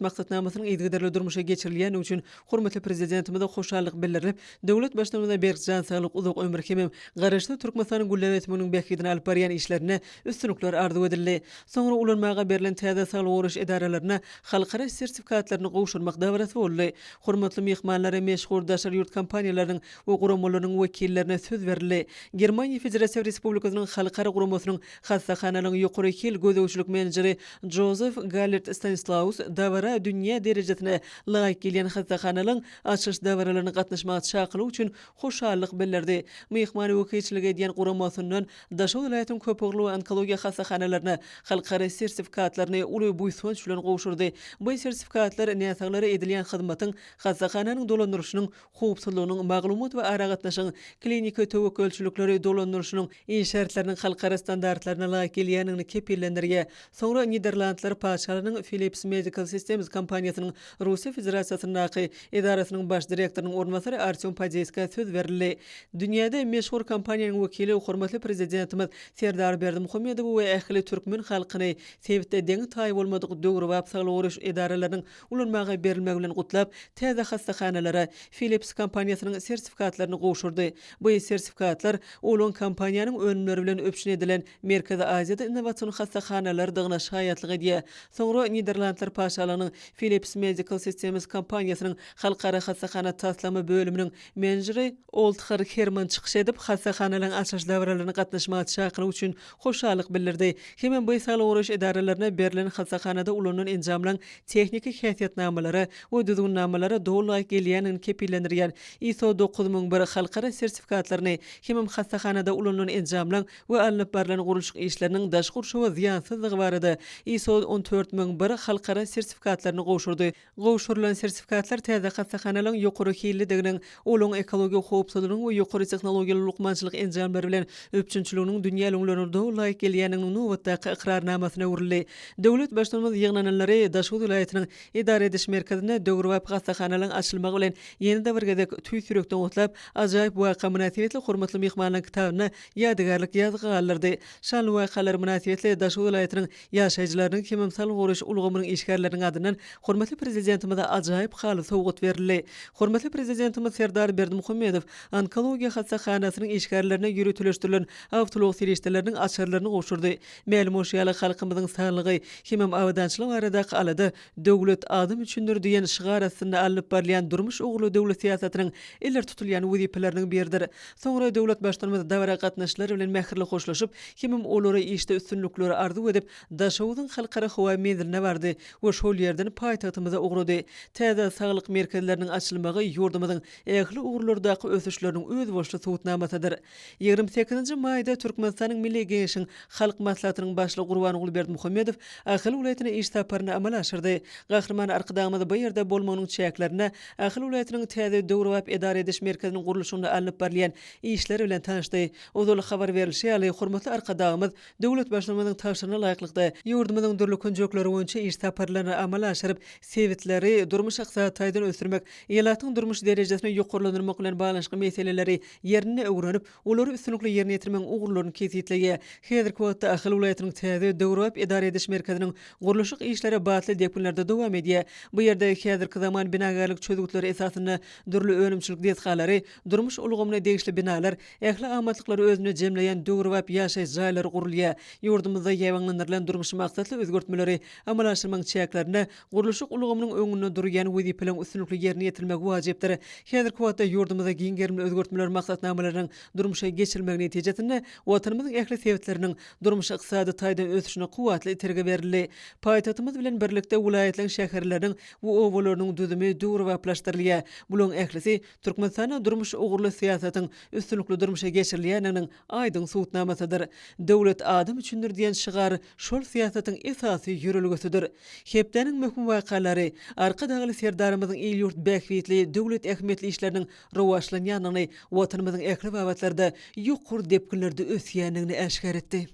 maksatnamasynyň yzygiderli durmuşa geçirilýändigi üçin hormatly Prezidentimize hoşallyk bildirilip, döwlet Baştutanymyza berk jan saglyk, uzak ömür hemem Garaşsyz Türkmenistanyň gülläp ösmeginiň bähbidine alyp barýan işlerinde üstünlikler arzuw edildi. Soňra ulanmaga berlen täze saglygy goraýyş edaralaryna halkara sertifikatlaryny gowşurmak dabarasy boldy. Hormatly myhmanlara meşhur daşary ýurt kompaniýalarynyň we guramalarynyň wekillerine söz berildi. Germaniýa Federatiw Respublikasynyň Halkara guramasynyň hassahanalaryň ýokary hil gözegçilik menejeri Jozef Gallert Stanislaus dabara dünýä derejesine laýyk gelýän hassahanalaryň açylyş dabaralaryna gatnaşmaga çakylyk üçin hoşallyk bildirdi. Myhman wekilçilik edýän guramasyndan Daşoguz welaýatynyň köpugurly we onkologiýa hassahanalaryna halkara sertifikatlaryny uly buýsanç bilen gowşurdy. Bu sertifikatlar näsaglara edilýän hyzmatyň, hassahananyň dolandyryşynyň, howpsuzlygynyň, maglumat we aragatnaşygyň, kliniki töwekgelçilikleri dolandyryşynyň, iş şertleriniň halkara standartlaryna laýyk gelýändigini kepillendirýär. Soňra Niderlandlar Patyşalygynyň Philips Medical Systems kompaniýasynyň Russiýa Federasiýasyndaky edarasynyň baş direktorynyň orunbasary Artýom Podeýskä söz berildi. Dünýäde meşhur kompaniýanyň wekili hormatly Prezidentimiz Serdar Berdimuhamedowy we ähli türkmen halkyny sebitde deňi-taýy bolmadyk döwrebap saglygy goraýyş edaralarynyň ulanmaga berilmegi bilen gutlap, täze hassahanalara Philips kompaniýasynyň sertifikatlaryny gowşurdy. Bu sertifikatlar olaň kompaniýanyň önümleri bilen üpjün edilen Merkezi Aziýada innowasion hassahanalardygyna şaýatlyk edýär. Soňra Niderlandlar Patyşalygynyň Philips Medical Systems kompaniýasynyň Halkara hassahana taslama bölüminiň menejeri Oltgar Herman çykyş edip, hassahanalaryň açylyş dabaralaryna gatnaşmaga çakylyk üçin hoşallyk bildirdi. Hemem bu saglygy goraýyş edaralaryna berlen hassahanada ulanylan enjamlaryň tehniki häsiýetnamalara we düzgünnamalara doly laýyk gelýändigini kepillendirýän ISO 9001 halkara sertifikatlaryny hemem hassahanada ulanylan enjamlaryň we alnyp barlan gurluşyk işleriniň daşky gurşawa zyýansyzlygy barada ISO 14001 halkara sertifikatlaryny gowşurdy. Gowşurylan sertifikatlar täze hassahanalaryň ýokary hillidiginiň, olaryň ekologiýa howpsuzlygynyň we ýokary tehnologiýaly lukmançylyk enjamlary bilen üpjünçiliginiň dünýä ülňülerine doly laýyk gelýändiginiň nobatdaky ykrarnamasyna öwrüldi. Döwlet Baştutanymyz ýygnananlary Daşoguz welaýatynyň. Edara ediş merkezinde döwrebap hassahanalaryň açylmagy bilen ýene-de bir gezek tüýs ýürekden gutlap, ajaýyp waka mynasybetli hormatly myhmanlaryň kitabynda ýadygärlik ýazgy galdyrdy. Şanly wakalar mynasybetli Daşoguz welaýatynyň ýaşaýjylarynyň hemem saglygy goraýyş ulgamynyň işgärleriniň adyndan hormatly Prezidentimize ajaýyp haly sowgat berildi. Hormatly Prezidentimiz Serdar Berdimuhamedow onkologiýa hassahanasynyň işgärlerine ýöriteleşdirilen awtoulag serişdeleriniň açarlaryny gowşurdy. Mälim bolşy ýaly, halkymyzyň saglygy hemem abadançylygy baradaky alada Döwlet adam üçindir diýen şygar astynda alnyp barylýan durmuş ugurly döwlet syýasatynyň ileri tutulýan wezipeleriniň biridir. Soňra döwlet Baştutanymyz dabara gatnaşyjylar bilen mähirli hoşlaşyp, hemem olara işde üstünlikleri arzuw edip, Daşoguzyň Halkara howa menziline bardy we şol ýerden paýtagtymyza ugrady. Täze saglyk merkezleriniň açylmagy ýurdumyzyň ähli ugurlardaky ösüşleriniň özboluşly subutnamasydyr. 28-nji maýda Türkmenistanyň Milli Geňeşiň Halk Maslahatynyň Başlygy Gurbanguly Berdimuhamedow Ahal welaýatyna iş saparyny amala aşyrdy. Gahryman Arkadagymyz bu ýerde bolmagynyň çäklerinde Ahal welaýatynyň täze döwrebap edara ediş merkeziniň gurluşygynda alnyp barylýan işler bilen tanyşdy. Ozal habar berlişi ýaly, hormatly Arkadagymyz döwlet Baştutanymyzyň tabşyrygyna laýyklykda, ýurdumyzyň dürli künjekleri boýunça iş saparlaryny amala aşyryp, sebitleri durmuş-ykdysady taýdan ösdürmek, ilatyň durmuş derejesini ýokarlandyrmak bilen baglanyşykly meseleleri ýerinde öwrenip, olary üstünlikli ýerine ýetirmegiň ugurlaryny kesgitleýär. Häzirki wagtda Ahal welaýatynyň täze, döwrebap edara ediş merkeziniň gurluşyk işleri batly depginlerde dowam edýär. Bu ýerde häzirki zaman binagärlik çözgütleri esasynda dürli önümçilik desgalary, durmuş ulgamyna degişli binalar, ähli amatlyklary özünde jemleýän döwrebap ýaşaýyş jaýlary gurulýar. Ýurdumyzda ýaýbaňlandyrylan durmuş maksatly özgertmeleri amala aşyrmagyň çäklerinde Gurluşyk ulgamynyň öňünde durýan wezipeleriň üstünlikli ýerine ýetirilmegi wajypdyr. Häzirki wagtda ýurdumyzda giň gerimli özgertmeler maksatnamalarynyň durmuşa geçirilmegi netijesinde Watanymyzyň ähli sebitleriniň durmuş-ykdysady taýdan ösüşine kuwwatly itergi berildi. Paýtagtymyz bilen birlikde welaýatlaryň şäherleriniň we obalarynyň düzümi döwrebaplaşdyrylýar. Bularyň ählisi Türkmenistanda durmuş ugurly syýasatyň üstünlikli durmuşa geçirilýändiginiň aýdyň subutnamasydyr. Döwlet adam üçindir diýen şygar şol syýasatyň esasy ýörelgesidir. Hepdäniň möhüm wakalary Arkadagly Serdarymyzyň il-ýurt bähbitli, döwlet ähmiýetli işleriniň rowaçlanýandygyny, Watanymyzyň ähli babatlarda ýokary depginlerde ösýändigini äşgär etdi.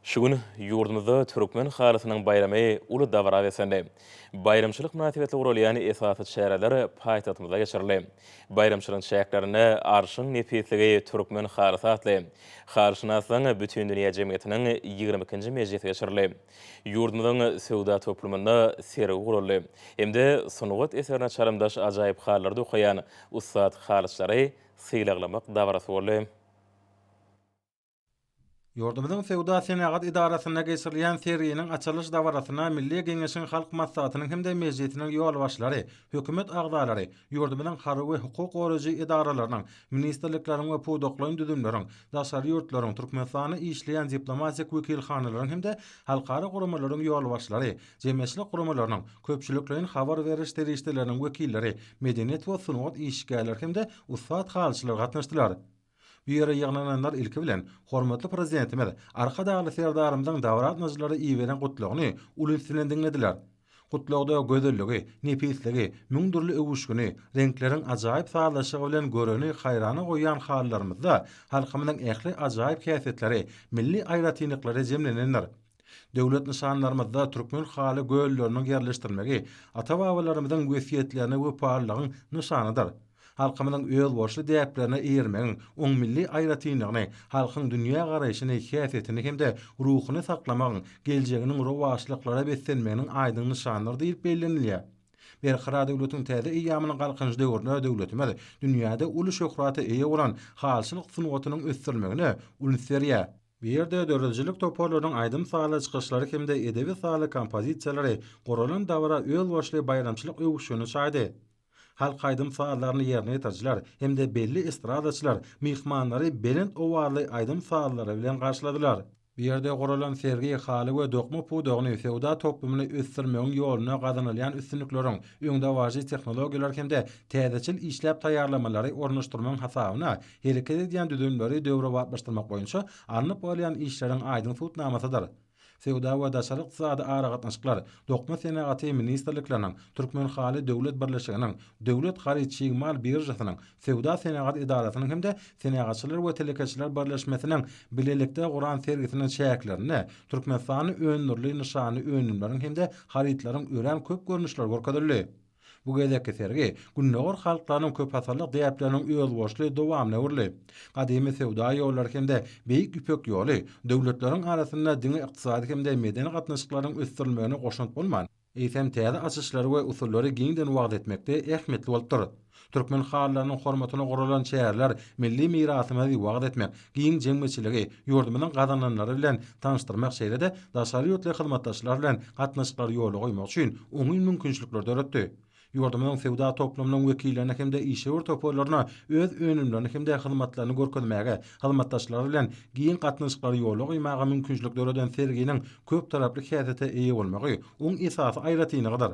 Şu gün ýurdumyzda Türkmen halysynyň baýramy uly dabara beslendi. Baýramçylyk mynasybetli guralýan esasy çäreler paýtagtymyzda geçirildi. Baýramçylygyň çäklerinde Arşyň nepisligi türkmen halysy atly Halyşynaslaryň bütindünýä jemgyýetiniň 22-nji mejlisi geçirildi. Ýurdumyzyň söwda toplumynda sergi guraldy hem-de sungat eserine çalymdaş ajaýyp halylary dokaýan ussat halyçylary sylaglamak dabarasy boldy. Ýurdumyzyň Söwda-senagat edarasynda geçirilýän serginiň açylyş dabarasyna Milli Geňeşiň Halk Maslahatynyň hem-de Mejlisiniň ýolbaşçylary, hökümet agzalary, ýurdumyzyň harby we hukuk goraýjy edaralarynyň, ministrlikleriň we pudaklaýyn düzümleriň, daşary ýurtlaryň Türkmenistanda işleýän diplomatik wekilhanalaryň hem-de halkara guramalaryň ýolbaşçylary, jemgyýetçilik guramalarynyň, köpçülikleýin habar beriş serişdeleriniň wekilleri, medeniýet we sungat işgärleri hem-de ussat halyçylar gatnaşdylar. Bu ýere ýygnananlar ilki bilen, hormatly Prezidentimiz Arkadagly Serdarymyzyň dabara gatnaşyjylara iberen Gutlagyny uly üns bilen diňlediler. Gutlagda gözelligi, nepisligi, müň dürli öwüşgini, reňkleriň ajaýyp sazlaşygy bilen göreni haýrana goýýan halylarymyzda halkymyzyň ähli ajaýyp häsiýetleri, milli aýratynlyklary jemlenendir. Döwlet nyşanlarymyzda türkmen haly gölleriniň ýerleşdirilmegi ata-babalarymyzyň wesýetlerine wepalylygyň nyşanydyr. Halkymyzyň özboluşly däplerine eýermegiň, oň milli aýratynlygyny, halkyň dünýägaraýşyny, häsiýetini hem-de ruhuny saklamagyň, geljeginiň rowaçlyklara beslenmeginiň aýdyň nyşanydyr diýlip bellenilýär. Berkarar döwletiň täze eýýamynyň Galkynyş döwründe döwletimiz dünýäde uly şöhrata eýe bolan halyçylyk sungatynyň ösdürilmegine uly üns berýär. Bu ýerde döredijilik toparlarynyň aýdym-sazly çykyşlary hem-de edebi-sazly kompozisiýalary guralan dabara özboluşly baýramçylyk öwüşgini çaýdy. Halk aýdym-sazlaryny ýerine ýetirijiler hem-de belli estradaçylar myhmanlary belent owazly aýdym-sazlary bilen garşyladylar. Bu ýerde guralan sergi haly we dokma pudagyny, söwda toplumyny ösdürmegiň ýolunda gazanylýan üstünlikleriň, öňdebaryjy tehnologiýalar hem-de täzeçil işläp taýýarlamalary ornaşdyrmagyň hasabyna hereket edýän düzümleri döwrebaplaşdyrmak boýunça alnyp barylýan işleriň aýdyň subutnamasydyr. Söwda we daşary ykdysady aragatnaşyklar, Dokma senagaty ministrlikleriniň, Türkmenhaly döwlet birleşiginiň, Döwlet haryt çig mal biržasynyň, Söwda-senagat edarasynyň hem-de Senagatçylar we telekeçiler birleşmesiniň bilelikde guran sergisiniň çäklerinde Türkmenistanda öndürili nyşanly önümleriň hem-de harytlaryň örän köp görnüşleri görkezildi. Bu gezekki sergi Gündogar halklarynyň köpasyrlyk däpleriniň özboluşly dowamyna öwrüldi. Gadymy söwda ýollary hem-de Beýik Ýüpek ýoly döwletleriň arasynda diňe ykdysady hem-de medeni gatnaşyklaryň ösdürilmegine goşant bolman, eýsem täze açyşlary we usullary giňden wagyz etmekde ähmiýetli bolupdyr. Türkmen halylarynyň hormatyna guralan çäreler milli mirasymyzy wagyz etmek, giň jemgyýetçiligi ýurdumyzyň gazananlary bilen tanyşdyrmak şeýle-de daşary ýurtly hyzmatdaşlar bilen gatnaşyklary ýola goýmak üçin oňyn mümkinçilikleri döretdi. Ýurdumyzyň söwda toplumynyň wekillerine hem-de işewür toparlaryna öz önümlerini hem-de hyzmatlaryny görkezmäge, hyzmatdaşlar bilen giň gatnaşyklary ýola goýmaga mümkinçilik döreden serginiň köptaraply häsiýete eýe bolmagy oň esasy aýratynlygydyr.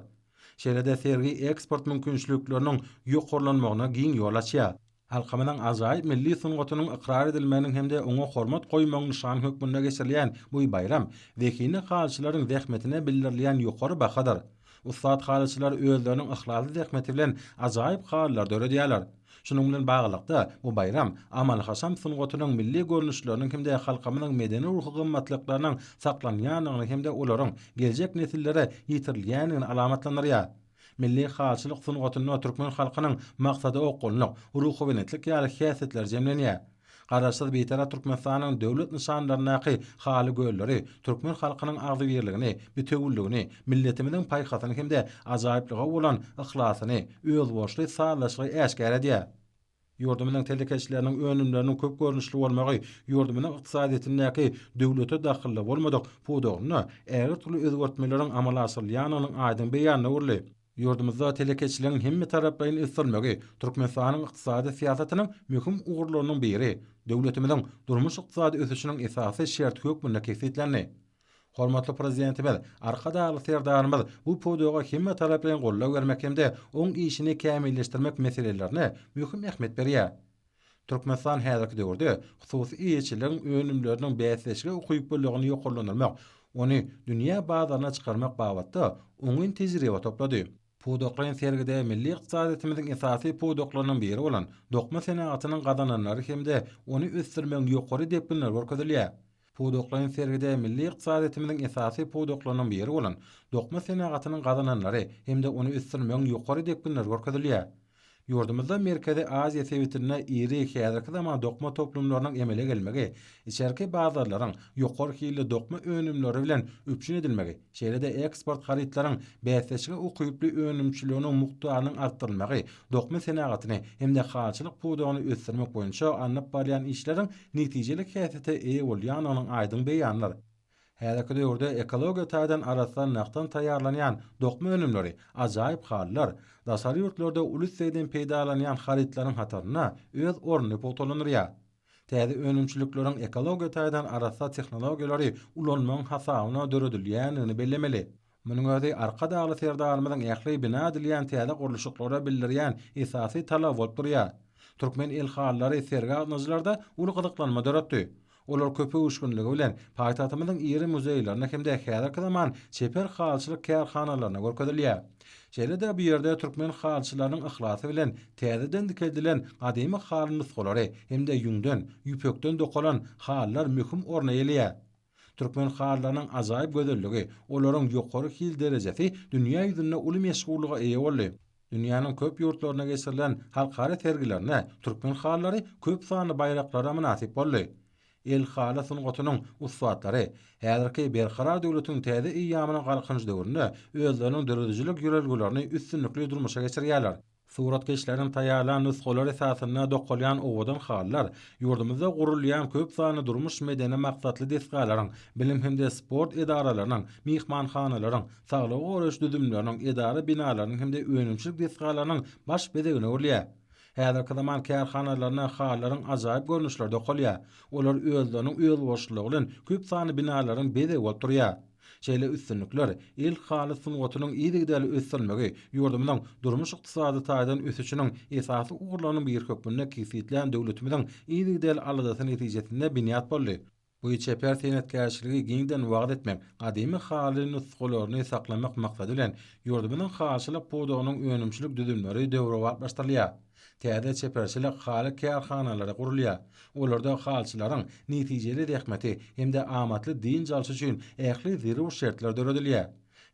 Şeýle-de sergi eksport mümkinçilikleriniň ýokarlanmagyna giň ýol açýar. Halkymyzyň ajaýyp milli sungatynyň ykrar edilmeginiň hem-de oňa hormat goýmagyň nyşany hökmünde geçirilýän bu baýram zehinli halyçylaryň zähmetine bildirilýän ýokary bahadyr. Ussat halyçylar özleriniň yhlasly zähmeti bilen ajaýyp halylary döredýärler. Şunuň bilen baglylykda, bu baýram amaly-haşam sungatynyň milli görnüşleriniň hem-de halkymyzyň medeni-ruhy gymmatlyklarynyň saklanýandygyny hem-de olaryň geljek nesillere ýetirilýändigini alamatlandyrýar. Milli halyçylyk sungatynda türkmen halkynyň maksada okgunlyk, ruhubelentlik ýaly häsiýetleri jemlenýär. Garaşsyz Bitarap Türkmenistanyň döwlet nyşanlaryndaky haly gölleri türkmen halkynyň agzybirligini, bitewüligini, milletimiziň paýhasyny hem-de ajaýyplyga bolan yhlasyny, özboluşly sazlaşygy äşgär edýär. Ýurdumyzyň telekeçileriniň önümleriniň köp görnüşli bolmagy ýurdumyzyň ykdysadyýetindäki döwlete dahylly bolmadyk pudagynda ägirt uly özgertmeleriň amala aşyrylýandygynyň aýdyň beýanyna öwrüldi. Ýurdumyzda telekeçiligiň hemmetaraplaýyn ösdürilmegi Türkmenistanyň ykdysady syýasatynyň möhüm ugurlarynyň biri, döwletimiziň durmuş-ykdysady ösüşiniň esasy şerti hökmünde kesgitlendi. Hormatly Prezidentimiz Arkadagly Serdarymyz bu pudaga hemmetaraplaýyn goldaw bermek hem-de oň işini kämilleşdirmek meselelerine möhüm ähmiýet berýär. Türkmenistan häzirki döwürde hususy eýeçiligiň önümleriniň bäsdeşlige ukyplylygyny ýokarlandyrmak, ony dünýä bazaryna çykarmak babatda oňyn tejribe toplady. Pudaklaýyn sergide milli ykdysadyýetimiziň esasy pudaklarynyň biri bolan dokma senagatynyň gazananlary hem-de ony ösdürmegiň ýokary depginleri görkezilýär. Pudaklaýyn sergide milli ykdysadyýetimiziň esasy pudaklarynyň biri bolan dokma senagatynyň gazananlary hem-de ony ösdürmegiň ýokary depginleri görkezilýär. Ýurdumyzda Merkezi Aziýa sebitinde iri häzirki zaman dokma toplumlarynyň emele gelmegi, içerki bazarlaryň ýokary hilli dokma önümleri bilen üpjün edilmegi, şeýle-de eksport harytlaryň bäsdeşlige ukyply önümçiliginiň mukdarynyň artdyrylmagy dokma senagatyny hem-de halyçylyk pudagyny ösdürmek boýunça alnyp barylýan işleriň netijeli häsiýete eýe bolýandygynyň aýdyň beýanydyr. Häzirki döwürde ekologiýa taýdan arassa nahdan taýýarlanýan dokma önümleri, ajaýyp halylar daşary ýurtlarda uly islegden peýdalanýan harytlaryň hatarynda öz ornuny pugtalandyrýar. Täze önümçilikleriň ekologiýa taýdan arassa tehnologiýalary ulanmagyň hasabyna döredilýändigini bellemeli. Munuň özi Arkadagly Serdarymyzyň ähli bina edilýän täze gurluşyklara bildirýän esasy talaby bolup durýar. Türkmen el halylary sergä gatnaşyjylarda uly gyzyklanma döretdi. Olar köpöwüşginligi bilen paýtagtymyzyň iri muzeýlerinde hem-de häzirki zaman çeper halyçylyk kärhanalarynda görkezilýär. Şeýle-de bu ýerde türkmen halyçylarynyň yhlasy bilen täzeden dikeldilen gadymy haly nusgalary hem-de ýüňden, ýüpekden dokalan halylar möhüm orun eýeleýär. Türkmen halylarynyň ajaýyp gözelligi, olaryň ýokary hil derejesi dünýä ýüzünde uly meşhurlyga eýe boldy. Dünýäniň köp ýurtlarynda geçirilen halkara sergilerinde türkmen halylary köp sanly baýraklara mynasyp boldy. El haly sungatynyň ussatlary häzirki Berkarar döwletiň täze eýýamynyň Galkynyş döwründe özleriniň döredijilik ýörelgelerini üstünlikli durmuşa geçirýärler. Suratkeşleriň taýýarlan nusgalary esasynda dokalýan owadan halylar ýurdumyzda gurulýan köp sanly durmuş-medeni maksatly desgalaryň, bilim hem-de sport edaralarynyň, myhmanhanalaryň, saglygy goraýyş düzümleriniň, edara binalarynyň hem-de önümçilik desgalarynyň baş bezegine öwrülýär. Häzirki zaman kärhanalarynda halylaryň ajaýyp görnüşleri dokalýar. Olar özleriniň özboluşlylygy bilen köp sanly binalaryň bezegi bolup durýar. Şeýle üstünlikler el haly sungatynyň yzygiderli ösdürilmegi ýurdumyzyň durmuş-ykdysady taýdan ösüşiniň esasy ugurlarynyň biri hökmünde kesgitlän döwletimiziň yzygiderli aladasy netijesinde binýat boldy. Bu çeper senetkärçiligi giňden wagyz etmek, gadymy haly nusgalaryny saklamak maksady bilen, ýurdumyzyň halyçylyk pudagynyň önümçilik düzümleri döwrebaplaşdyrylýar. Täze çeperçilik haly kärhanalary gurulýar. Olarda halyçylaryň netijeli zähmeti hem-de amatly dynç alşy üçin ähli zerur şertler döredilýär.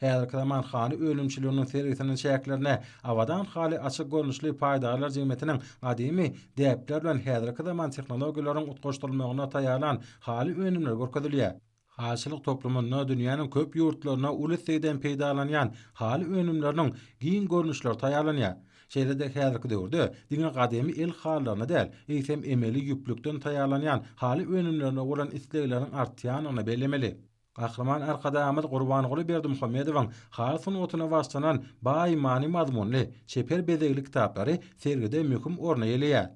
Häzirki zaman haly önümçiliginiň sergisiniň çäklerinde Abadan haly açyk görnüşli paýdarlar jemgyýetiniň gadymy däpler bilen häzirki zaman tehnologiýalaryň utgaşdyrylmagynda taýýarlan haly önümleri görkezilýär. Halyçylyk toplumynda dünýäniň köp ýurtlarynda uly islegden peýdalanýan haly önümleriniň giň görnüşleri taýýarlanýar. Şeýle-de häzirki döwürde diňe gadymy el halylaryna däl, eýsem emeli ýüplükden taýýarlanýan haly önümlerine bolan islegleriň artýandygyny bellemeli. Gahryman Arkadagymyz Gurbanguly Berdimuhamedowyň haly sungatyna bagyşlanan baý many-mazmunly, çeper bezegli kitaplary sergide möhüm orny eýeleýär.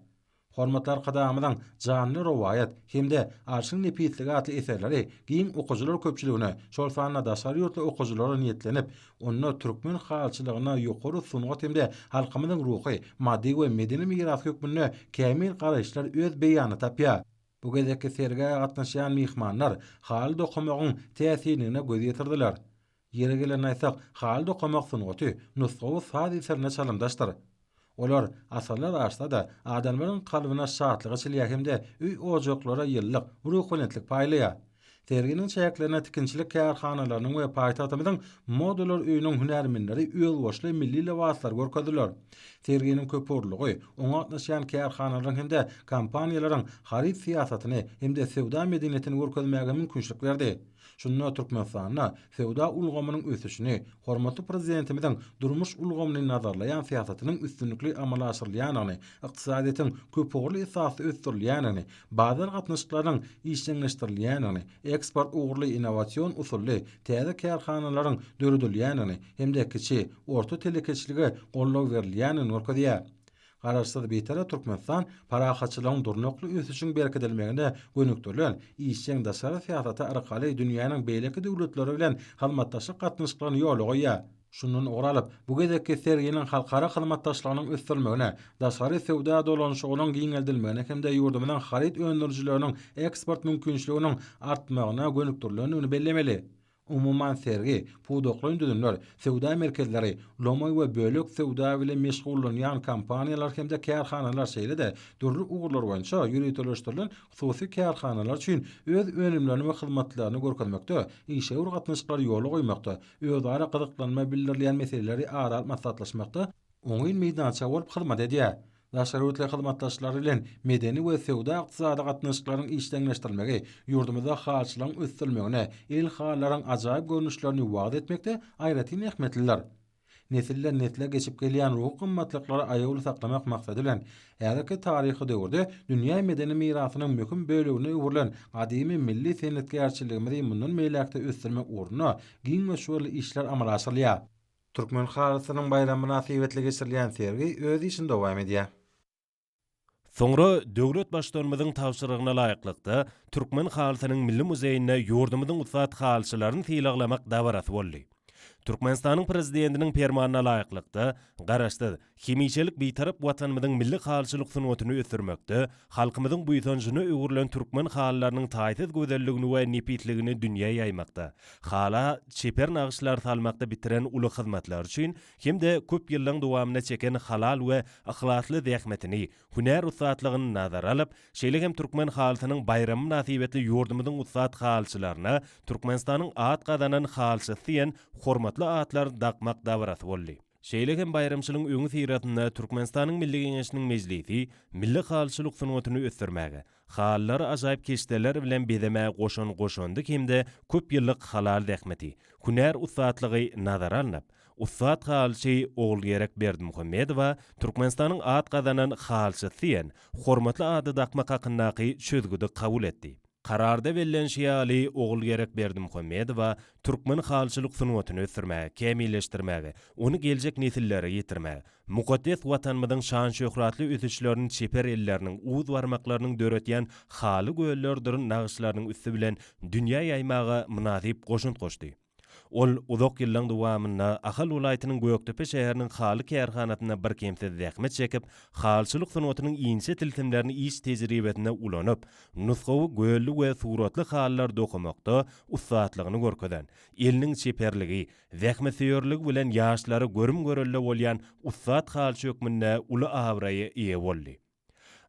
Hormatly Arkadagymyzyň Janly rowaýat hem-de Arşyň nepisligi atly eserleri giň okyjylar köpçüligine, şol sanda daşary ýurtly okyjylara niýetlenip, onda türkmen halyçylygyna ýokary sungat hem-de halkymyzyň ruhy, maddy we medeni mirasy hökmünde kämil garaýyşlar öz beýanyny tapýar. Bu gezekki sergä gatnaşýan myhmanlar haly dokamagyň täsinligine göz ýetirdiler. Ýeri gelende aýtsak, haly dokamak sungaty nusgawy saz eserine çalymdaşdyr. Olar asyrlar aşsa-da, adamlaryň kalbyna şatlyk eçilýär hem-de öý-ojaklara ýylylyk, ruhubelentlik paýlaýar. Serginiň çäklerinde tikinçilik kärhanalarynyň we paýtagtymyzyň Modalar öýüniň hünärmenleri özboluşly milli lybaslary görkezdiler. Serginiň köpugurlylygy oňa gatnaşýan kärhanalaryň hem-de kompaniýalaryň haryt syýasatyny hem-de söwda medeniýetini görkezmäge mümkinçilik berdi. Şunda Türkmenistanda söwda ulgamynyň ösüşini, hormatly Prezidentimiziň durmuş ulgamyny nazarlaýan syýasatynyň üstünlikli amala aşyrylýandygyny, ykdysadyýetiň köpugurly esasda ösdürilýändigini, bazar gatnaşyklarynyň işjeňleşdirilýändigini, eksport ugurly innowasion usully täze kärhanalaryň döredilýändigini hem-de kiçi, orta telekeçilige goldaw berilýändigini görkezýär. Garaşsyz Bitarap Türkmenistan parahatçylygyň, durnukly ösüşiň berkidilmegine gönükdirilen işjeň daşary syýasaty arkaly dünýäniň beýleki döwletleri bilen hyzmatdaşlyk gatnaşyklaryny ýola goýýar. Şundan ugur alyp, bu gezekki serginiň halkara hyzmatdaşlygynyň ösdürilmegine, daşary söwda dolanyşygynyň giňeldilmegine hem-de ýurdumyzyň haryt öndürijileriniň eksport mümkinçiliginiň artmagyna gönükdirilendigini bellemeli. Umuman, sergi, pudaklaýyn düzümler, söwda merkezleri, lomaý we bölek söwda bilen meşgullanýan kompaniýalar hem-de kärhanalar, şeýle-de dürli ugurlar boýunça ýöriteleşdirilen hususy kärhanalar üçin öz önümlerini we hyzmatlaryny görkezmekde, işewür gatnaşyklary ýola goýmakda, özara gyzyklanma bildirilýän meseleleri ara alyp maslahatlaşmakda oňyn meýdança bolup hyzmat edýär. Daşary ýurtly hyzmatdaşlar bilen medeni we söwda-ykdysady gatnaşyklaryň işjeňleşdirilmegi ýurdumyzda halyçylygyň ösdürilmegine, el halylaryň ajaýyp görnüşlerini wagyz etmekde aýratyn ähmiýetlidir. Nesilden-nesle geçip gelýän ruhy gymmatlyklary aýawly saklamak maksady bilen, häzirki taryhy döwürde dünýä medeni mirasynyň möhüm bölegine öwrülen gadymy milli senetkärçiligimizi mundan beýläk-de ösdürmek ugrunda giň möçberli işler amala aşyrylýar. Türkmen halysynyň baýramy mynasybetli geçirilýän sergi öz işini dowam edýär. Soňra döwlet Baştutanymyzyň tabşyrygyna laýyklykda, Türkmen halysynyň milli muzeýinde ýurdumyzyň ussat halyçylaryny sylaglamak dabarasy boldy. Türkmenistanyň Prezidentiniň Permanyna laýyklykda, Garaşsyz, hemişelik Bitarap Watanymyzyň milli halyçylyk sungatyny ösdürmekde, halkymyzyň buýsanjyna öwrülen türkmen halylarynyň taýsyz gözelligini we nepisligini dünýä ýaýmakda, hala çeper nagyşlar salmakda bitiren uly hyzmatlary üçin hem-de köp ýyllaň dowamynda çeken halal we yhlasly zähmetini, hünär ussatlygyny nazara alyp, şeýle hem Türkmen halysynyň baýramy mynasybetli ýurdumyzyň ussat halyçylaryna Türkmenistanyň at gazanan halyçysy diýen hormatly atlary dakmak dabarasy boldy. Şeýle hem baýramçylygyň öňüsyrasynda Türkmenistanyň Milli Geňeşiniň Mejlisi milli halyçylyk sungatyny ösdürmäge, halylary ajaýyp keşdeler bilen bezemäge goşan goşandy hem-de köp ýyllyk halal zähmeti, hünär ussatlygy nazara alnyp, ussat halyçy Ogulgerek Berdimuhamedowa Türkmenistanyň at gazanan halyçysy diýen hormatly ady dakmak hakyndaky çözgüdi kabul etdi. Kararda bellenişi ýaly, Ogulgerek Berdimuhamedowa türkmen halyçylyk sungatyny ösdürmäge, kämilleşdirmäge, ony geljek nesillere ýetirmäge, mukaddes Watanymyzyň şan-şöhratly ösüşlerini çeper elleriniň, uz barmaklarynyň döretýän haly göllerdir nagyşlarynyň üsti bilen dünýä ýaýmaga mynasyp goşant goşdy. Ol uzak ýyllaň dowamynda Ahal welaýatynyň Gökdepe şäheriniň haly kärhanasynda birkemsiz zähmet çekip, halyçylyk sungatynyň inçe tilsimlerini iş tejribesinde ulanyp, nusgawy gölli we suratly halylar dokamakda ussatlygyny görkezen, eliniň çeperligi, zähmetsöýerligi bilen ýaşlara görüm-görelde bolýan ussat halyçy hökmünde uly abraýa eýe boldy.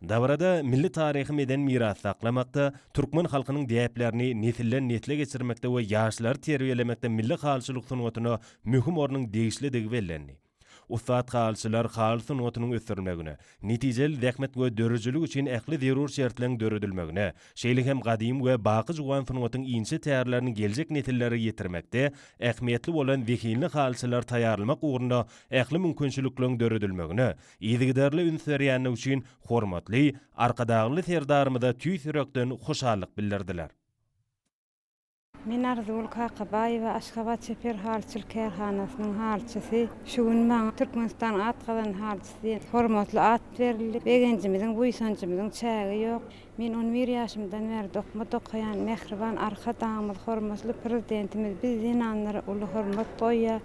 Dabarada milli taryhy-medeni mirasy saklamakda, türkmen halkynyň däplerini nesilden-nesle geçirmekde we ýaşlary terbiýelemekde milli halyçylyk sungatyna möhüm ornuň degişlidigi bellendi. Ussat halyçylar haly sungatynyň ösdürilmegine, netijeli zähmet we döredijilik üçin ähli zerur şertleň döredilmegine, şeýle hem gadymy we baky juwan sungatyň inçe tärlerini geljek nesillere ýetirmekde ähmiýetli bolan zehinli halyçylary taýýarlamak ugrunda ähli mümkinçilikleriň döredilmegine yzygiderli üns berýändigi üçin hormatly Arkadagly Serdarymyza tüýs ýürekden hoşallyk bildirdiler. Men Arzygül Kakabaýewa, Aşgabat çeper halyçylyk kärhanasynyň halyçysy. Şu gün maňa Türkmenistanyň at gazanan halyçysy diýen hormatly at berildi. Begenjimiziň, buýsanjymyzyň çägi ýok. Men on bir ýaşymdan bäri dokma dokaýan. Mähriban Arkadagymyz, hormatly Prezidentimiz biz zenanlara uly hormat goýýar.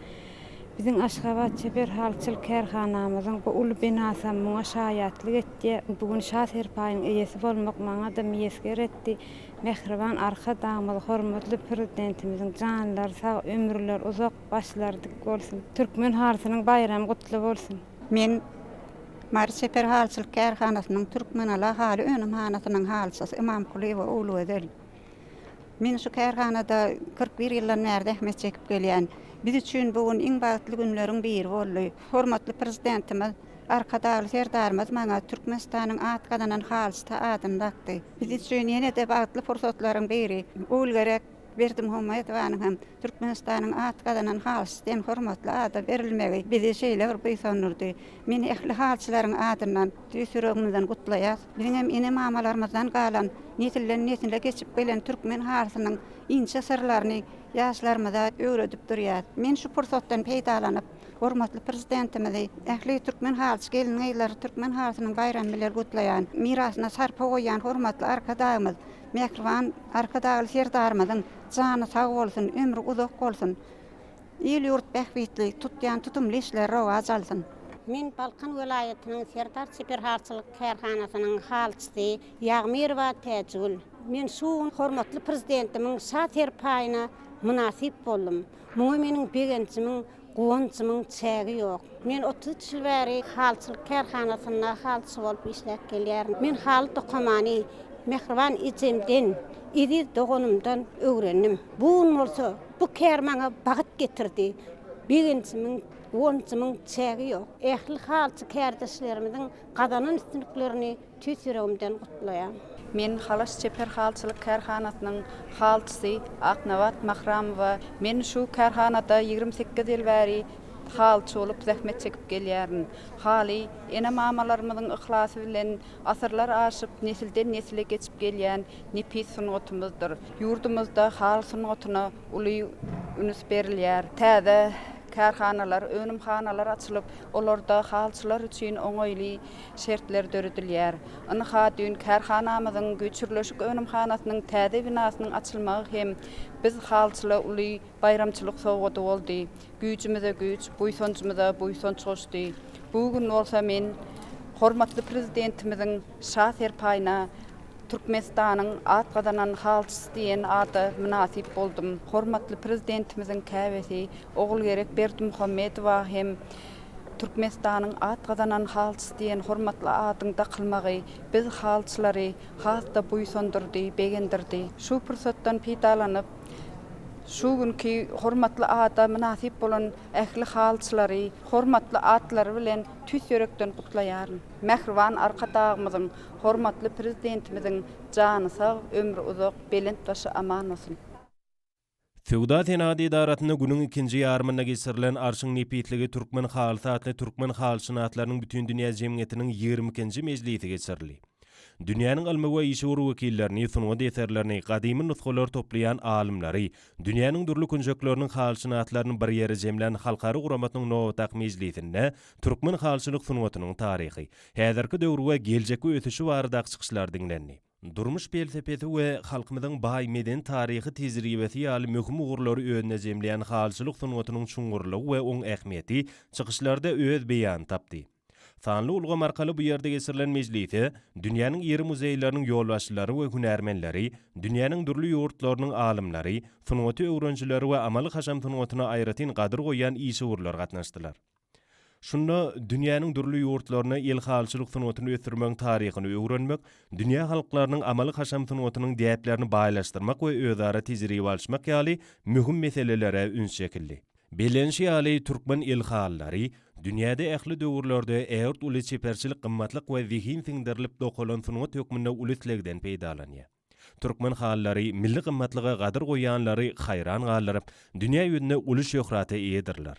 Biziň Aşgabat çeper halyçylyk kärhanamyzyň bu uly binasam muňa şaýatlyk etýär. Bu gün Şa serpaýynyň eýesi bolmak maňa-da miýesger etdi. Mähriban Arkadagymyz, hormatly Prezidentimiziň janlary sag, ömürleri uzak, başlary dik bolsun! Türkmen halysynyň baýramy gutly bolsun! Men Mary çeper halyçylyk kärhanasynyň Türkmenala haly önümhanasynyň halyçysy Ymamkulyýewa Ogulgözel. Men şu kärhanada 41 ýyldan bäri zähmet çekip gelýän. Biz üçin bu gün iň bagtly günleriň biri boldy. Hormatly Prezidentimiz Arkadagly Serdarymyz maňa Türkmenistanyň at gazanan halyçysy adyny dakdy. Biz üçin ýene-de bagtly pursatlaryň biri, Ogulgerek Berdimuhamedowanyň hem Türkmenistanyň at gazanan halyçysy diýen hormatly ada berilmegi bizi şeýle bir buýsandyrdy. Men ähli halyçylaryň adyndan tüýs ýüregimizden gutlaýas. Biziň hem ene-mamalarymyzdan galan, nesilden-nesile geçip gelen türkmen halysynyň inçe syrlaryny ýaşlarymyza öwredip durýas. Men şu pursatdan peýdalanyp, Hormatly Prezidentimizi, ähli türkmen halyçy gelin-gyzlary Türkmen halysynyň baýramy bilen gutlaýan. Mirasyna sarpa goýýan hormatly Arkadagymyz, mähriban Arkadagly Serdarymyzyň jany sag bolsun, ömri uzak bolsun! Il-ýurt bähbitli tutýan tutumly işleri rowaç alsyn! Men Balkan welaýatynyň Serdar çeper halyçylyk kärhanasynyň halyçysy Ýagmyrowa Täjigül. Men şu gün hormatly Prezidentimiň Şa serpaýyna mynasyp boldum. Muňa meniň begenjimiň, guwanjymyň çägi ýok. Men 33 ýyl bäri halyçylyk kärhanasynda halyçy bolup işläp gelýärin. Men haly dokamany mähriban ejemden, eziz doganymdan öwrendim. Bu gün bolsa bu kär maňa bagt getirdi. Begenjimiň, guwanjymyň çägi ýok. Ähli halyçy kärdeşlerimiziň gazanan üstünliklerini Tüýs ýüregimden gutlaýan. Men Halaç çeper halyçylyk kärhanasynyň halyçysy Aknabat Mahramowa. Men şu kärhanada 28 ýyl bäri halyçy bolup zähmet çekip gelýärin. Haly ene-mamalarymyzyň yhlasy bilen asyrlar aşyp, nesilden-nesile geçip gelýän nepis sungatymyzdyr. Ýurdumyzda haly sungatyna uly üns berilýär. Täze kärhanalar, önümhanalar açylyp, olarda halyçylar üçin oňaýly şertler döredilýär. Ynha, düýn kärhanamyzyň Güýçürleşik önümhanasynyň täze binasynyň açylmagy hem biz halyçyla uly baýramçylyk sowgady boldy. Güýjümize güýç, buýsanjymyza buýsanç goşdy. Bu gün bolsa men hormatly Prezidentimiziň Şa serpaýyna Türkmenistanyň at gazanan halyçysy diýen ada mynasyp boldum. Hormatly Prezidentimiziň käbesi Ogulgerek Berdimuhamedowa hem Türkmenistanyň at gazanan halyçysy diýen hormatly adyň dakylmagy biz halyçylary has-da buýsandyrdy, begendirdi. Şu pursatdan peýdalanyp, şu günki hormatly ada mynasyp bolan ähli halyçylary hormatly atlary bilen tüýs ýürekden gutlaýaryn. Mähriban Arkadagymyzyň, hormatly Prezidentimiziň jany sag, ömri uzak, belent başy aman bolsun! Söwda-senagat edarasynda günüň ikinji ýarymynda geçirilen Arşyň nepisligi türkmen halysy atly türkmen halyşynaslarynyň bütindünýä jemgyýetiniň 22-nji mejlisi geçirildi. Dünýäniň ylmy we işewür wekillerini, sungat eserlerini, gadymy nusgalary toplaýan alymlary, dünýäniň dürli künjekleriniň halyşynaslaryny bir ýere jemlän halkara guramasynyň nobatdaky mejlisinde türkmen halyçylyk sungatynyň taryhy, häzirki döwri we geljekki ösüşi baradaky çykyşlar diňlendi. Durmuş pelsepesi we halkymyzyň baý medeni-taryhy tejribesi ýaly möhüm ugurlary özünde jemleýän halyçylyk sungatynyň çuňňurlygy we oň ähmiýeti çykyşlarda öz beýanyny tapdy. Sanly ulgam arkaly bu ýerde geçirilen mejlise dünýäniň iri muzeýleriniň ýolbaşçylary we hünärmenleri, dünýäniň dürli ýurtlarynyň alymlary, sungaty öwrenijileri we amaly-haşam sungatyna aýratyn gadyr goýýan işewürler gatnaşdylar. Şunda dünýäniň dürli ýurtlarynda el halyçylyk sungatyny ösdürmegiň taryhyny öwrenmek, dünýä halklarynyň amaly-haşam sungatynyň däplerini baýlaşdyrmak we özara tejribe alyşmak ýaly möhüm meselelere üns çekildi. Bellenişi ýaly, türkmen el halylary dünýäde ähli döwürlerde ägirt uly çeperçilik gymmatlyk we zehin siňdirilip dokalan sungat hökmünde uly islegden peýdalanýar. Türkmen halylary milli gymmatlyga gadyr goýýanlary haýran galdyryp, dünýä ýüzünde uly şöhrata eýedirler.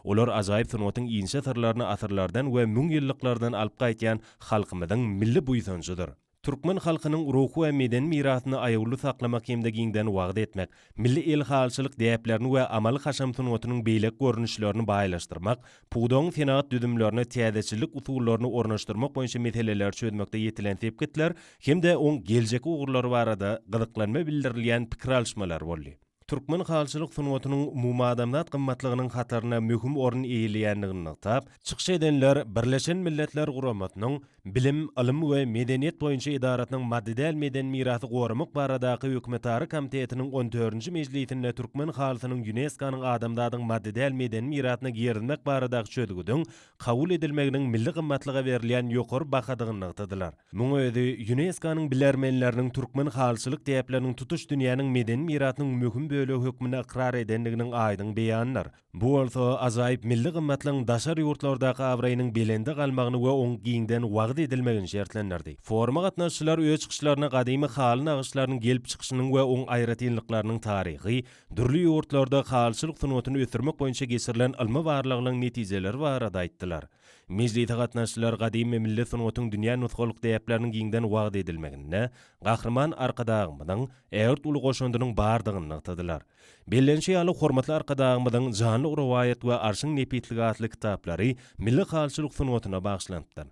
Olar ajaýyp sungatyň inçe syrlaryny asyrlardan we müňýyllyklardan alyp gaýtýan halkymyzyň milli buýsanjydyr. Türkmen halkynyň ruhy we medeni mirasyny aýawly saklamak hem-de giňden wagyz etmek, milli el halyçylyk däplerini we amaly-haşam sungatynyň beýleki görnüşlerini baýlaşdyrmak, pudagyň senagat düzümlerine täzeçillik usullaryny ornaşdyrmak boýunça meseleleri çözmekde ýetilen sepgitler hem-de oň geljekki ugurlary barada gyzyklanma bildirilýän pikir alyşmalar boldy. Türkmen halyçylyk sungatynyň umumadamzat gymmatlygynyň hatarynda möhüm orun eýeleýändigini nygtap, çykyş edenler Birleşen Milletler Guramasynyň Bilim, ylym we medeniýet boýunça edarasynyň Maddy däl medeni mirasy goramak baradaky hökümetara komitetiniň on dördünji mejlisinde türkmen halysynyň ÝUNESKO-nyň adamzadyň maddy däl medeni mirasyna girizmek baradaky çözgüdiň kabul edilmeginiň milli gymmatlyga berilýän ýokary bahadygyny nygtadylar. Muň özi ÝUNESKO-nyň bilermenleriniň türkmen halyçylyk däpleriniň tutuş dünýäniň medeni mirasynyň möhüm bölegi hökmünde ykrar edendiginiň aýdyň beýanydyr. Bu bolsa ajaýyp milli gymmatlygyň daşary ýurtlardaky abraýynyň belende galmagyny we oň giňden wagyz edilmegini şertlendirdi. Foruma gatnaşyjylar öz çykyşlarynda gadymy haly nagyşlarynyň gelip çykyşynyň we oň aýratynlyklarynyň taryhy, dürli ýurtlarda halyçylyk sungatyny ösdürmek boýunça geçirilen ylmy barlaglaryň netijeleri barada aýtdylar. Mejlise gatnaşyjylar gadymy milli sungatyň dünýä nusgalyk däpleriniň giňden wagyz edilmeginde Gahryman Arkadagymyzyň ägirt uly goşandynyň bardygyny nygtadylar. Bellenişi ýaly, hormatly Arkadagymyzyň Janly rowaýat we Arşyň nepisligi atly kitaplary milli halyçylyk sungatyna bagyşlanypdyr.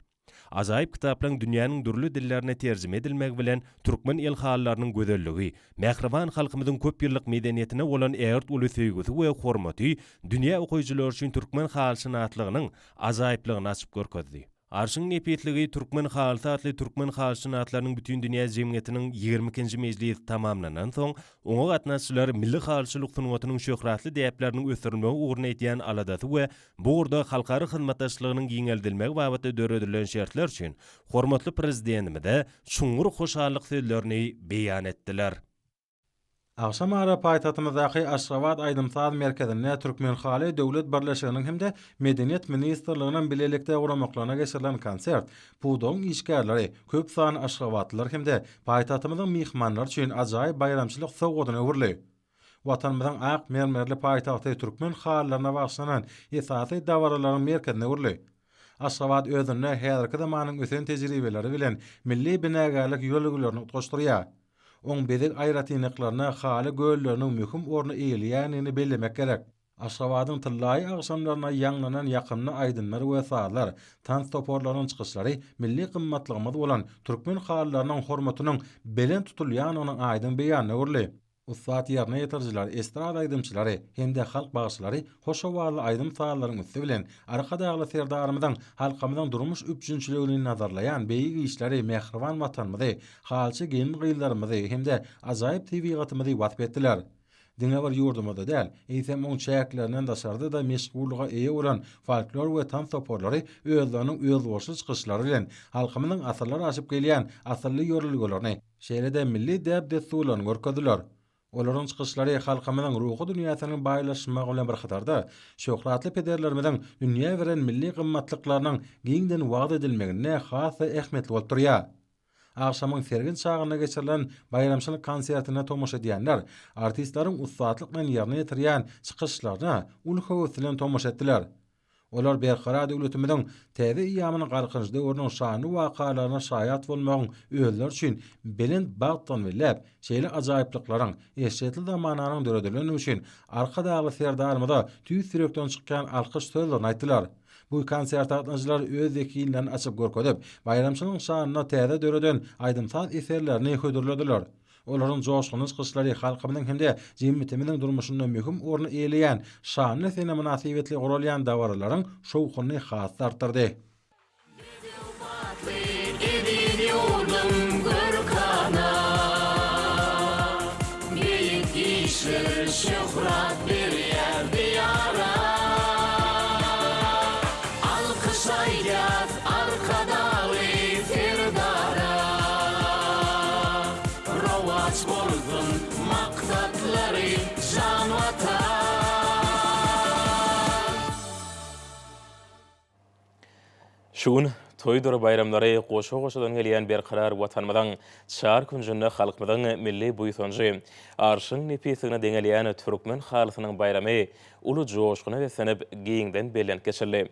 Ajaýyp kitaplaryň dünýäniň dürli dillerine terjime edilmegi bilen türkmen el halylarynyň gözelligi, mähriban halkymyzyň köp ýyllyk medeniýetine bolan ägirt uly söýgüsi we hormaty dünýä okyjylary üçin türkmen halyşynaslygynyň ajaýyplygyny açyp görkezdi. Arşyň nepisligi Türkmen halysy atly türkmen halyşynaslarynyň bütindünýä jemgyýetiniň 22-nji mejlisi tamamlanansoň, oňa gatnaşyjylar milli halyçylyk sungatynyň şöhratly däpleriniň ösdürilmegi ugrunda edýän aladasy we bu ugurda halkara hyzmatdaşlygynyň giňeldilmegi babatda döredilen şertler üçin hormatly Prezidentimize çuňňur hoşallyk sözlerini beýan etdiler. Agşam ara paýtagtymyzdaky Aşgabat aýdym-saz merkezinde Türkmenhaly döwlet birleşiginiň hem-de Medeniýet ministrliginiň bilelikde guramaklaryna geçirilen konsert pudagyň işgärleri, köp sanly aşgabatlylar hem-de paýtagtymyzyň myhmanlary üçin ajaýyp baýramçylyk sowgadyna öwrüldi. Watanymyzyň ak mermerli paýtagty türkmen halylaryna bagyşlanan esasy dabaralaryň merkezine öwrüldi. Aşgabat özünde häzirki zamanyň ösen tejribeleri bilen milli binagärlik ýörelgelerini utgaşdyrýar. Oň bezeg aýratynlyklarynda haly gölleriniň möhüm orny eýeleýändigini bellemek gerek. Aşgabadyň tyllaýy agşamlarynda ýaňlanan ýakymly aýdymlar we sazlar, tans toparlarynyň çykyşlary milli gymmatlygymyz bolan türkmen halylarynyň hormatynyň belent tutulýandygynyň aýdyň beýanyna öwrüldi. Ussat ýerine ýetirijiler, estrada aýdymçylary hem-de halk bagşylary hoş owazly aýdym-sazlaryň üsti bilen Arkadagly Serdarymyzyň halkymyzyň durmuş üpjünçiligini nazarlaýan beýik işleri, mähriban Watanymyzy, halyçy gelin-gyzlarymyzy hem-de ajaýyp tebigatymyzy wasp etdiler. Diňe bir ýurdumyzda däl, eýsem oň çäklerinden daşarda-da meşhurlyga eýe bolan folklor we tans toparlary özleriniň özboluşly çykyşlary bilen halkymyzyň asyrlar aşyp gelýän asylly ýörelgelerini, şeýle-de milli däp-dessurlaryny görkezdiler. Olaryň çykyşlary halkymyzyň ruhy dünýäsiniň baýlaşmagy bilen bir hatarda, şöhratly pederlerimiziň dünýä beren milli gymmatlyklarynyň giňden wagyz edilmeginde has-da ähmiýetli bolup durýar. Agşamyň sergin çagynda geçirilen baýramçylyk konsertine tomaşa edýänler artistleriň ussatlyk bilen ýerine ýetirýän çykyşlaryna uly höwes bilen tomaşa etdiler. Olar Berkarar döwletimiziň täze eýýamynyň Galkynyş döwrüniň şanly wakalaryna şaýat bolmagyň özleri üçin belent bagtdygyny belläp, şeýle ajaýyplyklaryň, eşretli zamananyň döredilendigi üçin Arkadagly Serdarymyza tüýs ýürekden çykýan alkyş sözlerini aýtdylar. Bu konserte gatnaşyjylar öz zehinlerini açyp görkezip, baýramçylygyň şanyna täze döreden aýdym-saz eserlerini hödürlediler. Olaryň joşgunly çykyşlary halkymyzyň hem-de jemgyýetimiziň durmuşynda möhüm orny eýeleýän şanly sene mynasybetli guralýan dabaralaryň şowhunyny has-da artdyrdy. Bedew batly eziz ýurdum görkana, Beýik işler şöhrat berýär Diýara. Alkyş aýdýas Arkadagly Serdara, Rowaç bolsun maksatlary jan Watan. Şu gün toýdur baýramlary goşa-goşadan gelýän berkarar Watanymyzyň çar künjünde halkymyzyň milli buýsanjy, Arşyň nepisligine deňelýän türkmen halysynyň baýramy uly joşguna beslenip, giňden bellenip geçildi.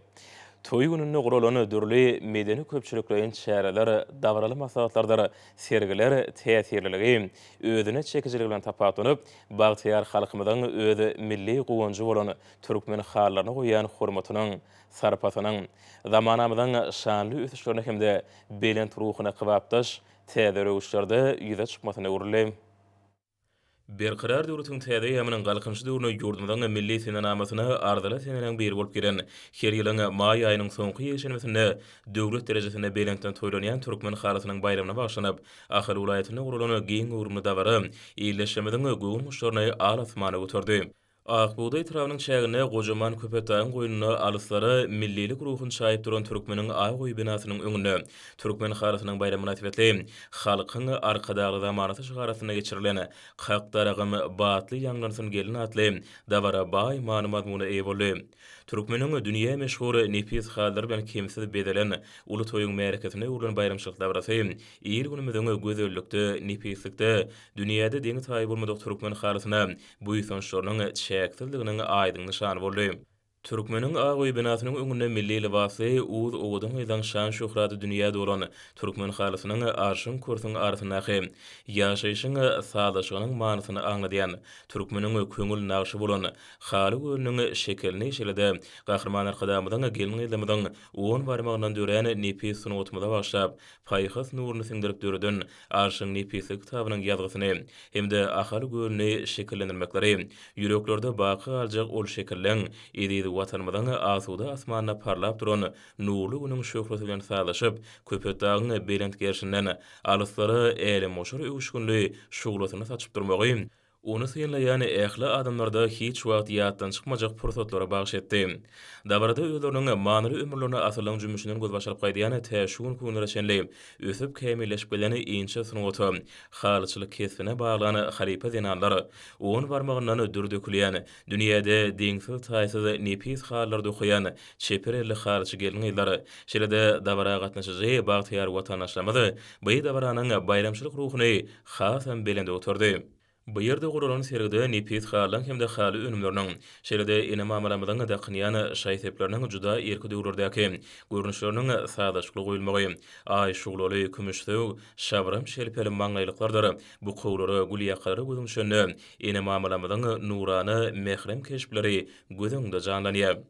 Toý gününde guralan dürli medeni-köpçülikleýin çäreler, dabaraly maslahatlardyr sergiler täsirliligi, özüne çekijiligi bilen tapawutlanyp, bagtyýar halkymyzyň öz milli guwanjy bolan türkmen halylaryna goýýan hormatynyň, sarpasynyň, zamanamyzyň şanly ösüşlerine hem-de belent ruhuna kybapdaş täze röwüşlerde ýüze çykmasyna öwrüldi. Berkarar döwletiň täze eýýamynyň Galkynyşy döwründe ýurdumyzyň milli senenamasyna arzyly seneleriň biri bolup gelen her ýylyň maý aýynyň soňky ýekşenbesinde döwlet derejesinde belentden toýlanýan Türkmen halysynyň baýramyna bagyşlanyp, Ahal welaýatynda guralan giň göwrümli dabara ildeşlerimiziň göwün guşlaryny al-asmana göterdi. Ak bugdaý etrabynyň çäginde gojaman Köpetdagyň goýnunda alyslara millilik ruhuny çaýyp duran türkmeniň ak öýi binasynyň öňünde Türkmen halysynyň baýramy mynasybetli Halkyň Arkadagly zamanasy şygary astynda geçirilen Kak daragym batly ýaňlansyn gelin atly dabara baý many-mazmuna eýe boldy. Türkmeniň dünýä meşhur nepis halylary bilen kemsiz bezelen uly toýuň märekesine öwrülen baýramçylyk dabarasy il-günümiziň gözellikde, nepislikde, dünýäde deňi-taýy bolmadyk türkmen halysyna buýsançlarynyň çäksizliginiň aýdyň nyşany boldy. Türkmeniň ak öýi binasynyň öňünde milli lybasly, uz owadan gyzlaň şan-şöhraty dünýä dolan türkmen halysynyň arşyň-kürsüň arasyndaky ýaşaýşyň sazlaşygynyň manysyny aňladýan türkmeniň köňül nagşy bolan haly gölüniň şekilini şeýle-de Gahryman Arkadagymyzyň gelin-gyzlarymyzyň on barmagyndan dörän nepis sungatymyza bagyşlap paýhas nuruny siňdirip döreden Arşyň nepislik kitabynyň ýazgysyny hem-de Ahal gölüni şekillendirmekleri, ýüreklerde baky galjak ol şekilleň eziz Watanymyzyň asuda asmanynda parlap duran nurly Günüň şöhlesi bilen sazlaşyp, Köpetdagyň belent gerşinden alyslara älemgoşar öwüşginli şuglasyny saçyp durmagy, Ony synlaýan ähli adamlarda hiç wagt ýatdan çykmajak pursatlary bagyş etdi. Dabarada özleriniň manyly ömürlerini asyrlaryň jümmüşinden gözbaş alyp gaýdýan tä şu günki günlere çenli ösüp kämilleşip gelen inçe sungata, halyçylyk kesbine baglan halypa zenanlar, on barmagyndan dür dökülýän, dünýäde deňsiz-taýsyz nepis halylary dokaýan çeper elli halyçy gelin-gyzlar, şeýle-de dabara gatnaşyjy bagtyýar watandaşlarymyz bu dabaranyň baýramçylyk ruhuny hasam belende göterdi. Bu ýerde guralan sergide nepis halylaryň hem-de haly önümleriniň, şeýle-de ene-mamalarymyzyň dakynýan şaý-sepleriniň juda irki döwürlerdäki görnüşleriniň sazlaşykly goýulmagy, aý şuglaly, kümüşsöw, şabram şelpeli maňlaýlyklardyr bukawlara, gülýakalara gözüň düşende, ene-mamalarymyzyň nurana, mährem keşpleri göz öňüňde janlanýar.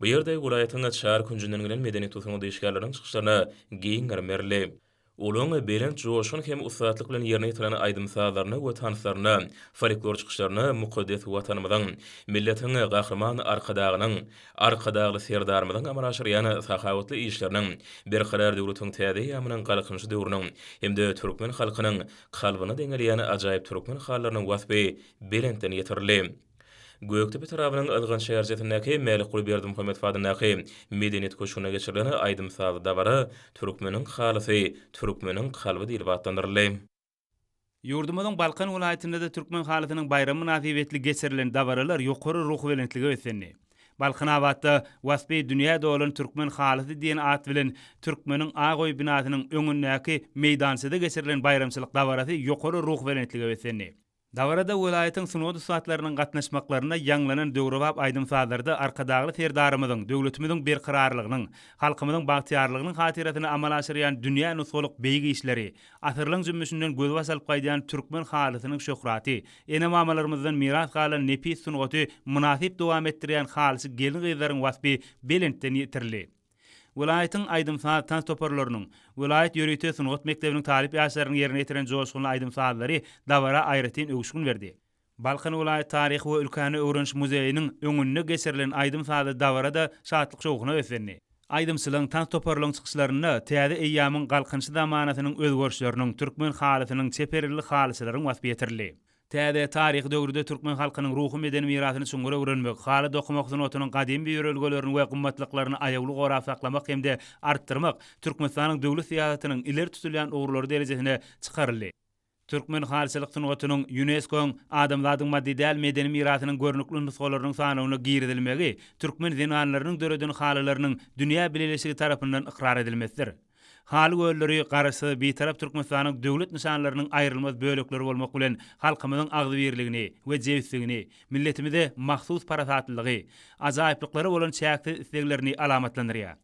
Bu ýerde welaýatyň çar künjünden gelen medeniýet we sungat işgärleriniň çykyşlaryna giň gerim berildi. Olaň belent joşgun hem ussatlyk bilen ýerine ýetiren aýdym-sazlaryna we tanslaryna, folklor çykyşlaryna mukaddes Watanymyzyň, milletiň Gahryman Arkadagynyň, Arkadagly Serdarymyzyň amala aşyrýan sahawatly işleriniň, Berkarar döwletiň täze eýýamynyň Galkynyşy döwrüniň hem-de türkmen halkynyň kalbyna deňelýän ajaýyp türkmen halylarynyň waspy belentden ýetirildi. Gökdepe etrabynyň Yzgant şäherçesindäki Mälikguly Berdimuhamedow adyndaky Medeniýet köşgünde geçirilen aýdym-sazly dabara Türkmeniň halysy, türkmeniň kalby diýlip atlandyryldy. Ýurdumyzyň Balkan welaýatynda-da Türkmen halysynyň baýramy mynasybetli geçirilen dabaralar ýokary ruhubelentlige beslendi. Balkanabatda Waspy dünýä dolan türkmen halysy diýen at bilen Türkmeniň ak öýi binasynyň öňündäki meýdançada geçirilen baýramçylyk dabarasy ýokary ruhubelentlige beslendi. Dabarada welaýatyň sungat ussatlarynyň gatnaşmaklarynda ýaňlanan döwrebap aýdym-sazlarda Arkadagly Serdarymyzyň döwletimiziň berkararlygynyň, halkymyzyň bagtyýarlygynyň hatyrasyna amala aşyrýan dünýä nusgalyk beýik işleri, asyrlaň jümmüşinden gözbaş alyp gaýdýan türkmen halysynyň şöhraty, ene-mamalarymyzdan miras galan nepis sungaty mynasyp dowam etdirýän halyçy gelin-gyzlaryň waspy belentden ýetirildi. Welaýatyň aýdym-saz, tans toparlarynyň, welaýat ýörite sungat mekdebiniň talyp ýaşlarynyň ýerine ýetiren joşgunly aýdym-sazlary dabara aýratyn öwüşgin berdi. Balkan welaýat taryhy we ülkäni öwreniş muzeýiniň öňünde geçirilen aýdym-sazly dabara-da şatlyk-şowhuna beslendi. Aýdymçylaryň, tans toparlaryň çykyşlarynda täze eýýamyň Galkynyşy zamanasynyň özgerişleriniň, türkmen halysynyň, çeper elli halyçylaryň waspy ýetirildi. Täze taryhy döwürde türkmen halkynyň ruhy-medeni mirasyny çuňňur öwrenmek, haly dokamak sungatynyň gadymy ýörelgelerini we gymmatlyklaryny aýawly gorap saklamak hem-de artdyrmak Türkmenistanyň döwlet syýasatynyň ileri tutulýan ugurlary derejesine çykaryldy. Türkmen halyçylyk sungatynyň ÝUNESKO-yň Adamzadyň maddy däl medeni mirasynyň görnükli nusgalarynyň sanawyna girizilmegi türkmen zenanlarynyň döreden halylarynyň dünýä bileleşigi tarapyndan ykrar edilmesidir. Haly gölleri Garaşsyz, Bitarap Türkmenistanyň döwlet nyşanlarynyň aýrylmaz bölekleri bolmak bilen, halkymyzyň agzybirligini we jebisligini, milletimize mahsus parasatlylygy, ajaýyplyklara bolan çäksiz isleglerini alamatlandyrýar.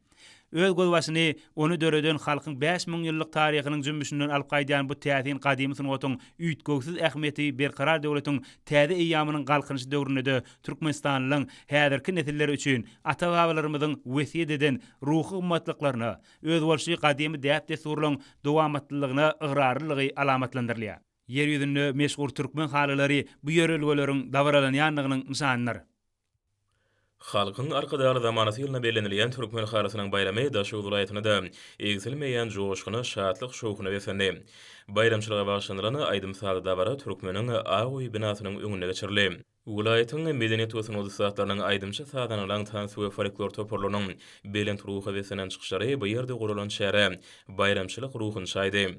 Öz gözbaşyny ony döreden halkyň 5000 ýyllyk taryhynyň jümmüşinden alyp gaýdýan bu täsin gadymy sungatyň üýtgewsiz ähmiýeti Berkarar döwletiň täze eýýamynyň Galkynyşy döwründe-de türkmenistanlylaryň häzirki nesilleri üçin ata-babalarymyzyň wesýet eden ruhy gymmatlyklaryna, özboluşly gadymy däp-dessurlaryň dowamatlylygyna ygrarlylygy alamatlandyrylýar. Ýer ýüzünde meşhur türkmen halylary bu ýörelgeleriň dabaralanýandygynyň nyşanydyr. Halkyň Arkadagly zamanasy ýylynda bellenilýän Türkmen halysynyň baýramy Daşoguz welaýatynda-da egsilmeýän joşguna, şatlyk-şowhuna beslendi. Baýramçylyga bagyşlanylan aýdym-sazly dabara Türkmeniň ak öýi binasynyň öňünde geçirildi. Welaýatyň medeniýet we sungat ussatlarynyň, aýdymçy-sazandalaryň, tans we folklor toparlarynyň belent ruha beslenen çykyşlary bu ýerde guralan çärä baýramçylyk ruhuny çaýdy.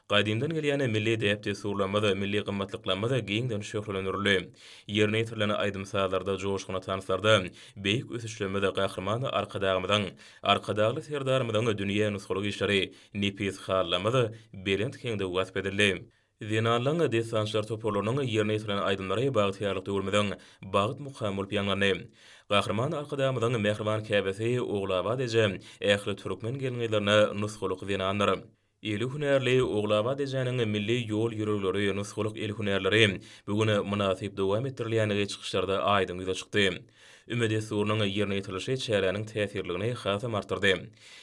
Gadymdan gelýän milli däp-dessurlarymyz, milli gymmatlyklarymyz giňden şöhlelendirildi. Ýerine ýetirilen aýdym-sazlarda, joşgunly tanslarda beýik ösüşlerimiz, Gahryman Arkadagymyzyň, Arkadagly Serdarymyzyň dünýä nusgalyk işleri, nepis halylarymyz belent heňde wasp edildi. Zenanlaryň dessançylar toparlarynyň ýerine ýetiren aýdymlary bagtyýarlyk döwrümiziň bagt mukamy bolup ýaňlandy. Gahryman Arkadagymyzyň mähriban käbesi Ogulabat eje ähli türkmen gelin-gyzlaryna nusgalyk zenandyr. Eli hünärli Ogulabat ejäniň milli ýol-ýörelgeleri, nusgalyk el hünärleri bu gün mynasyp dowam etdirilýändigi çykyşlarda aýdyň ýüze çykdy. Üme dessurynyň ýerine ýetirilişi çäräniň täsirliligini hasam artdyrdy.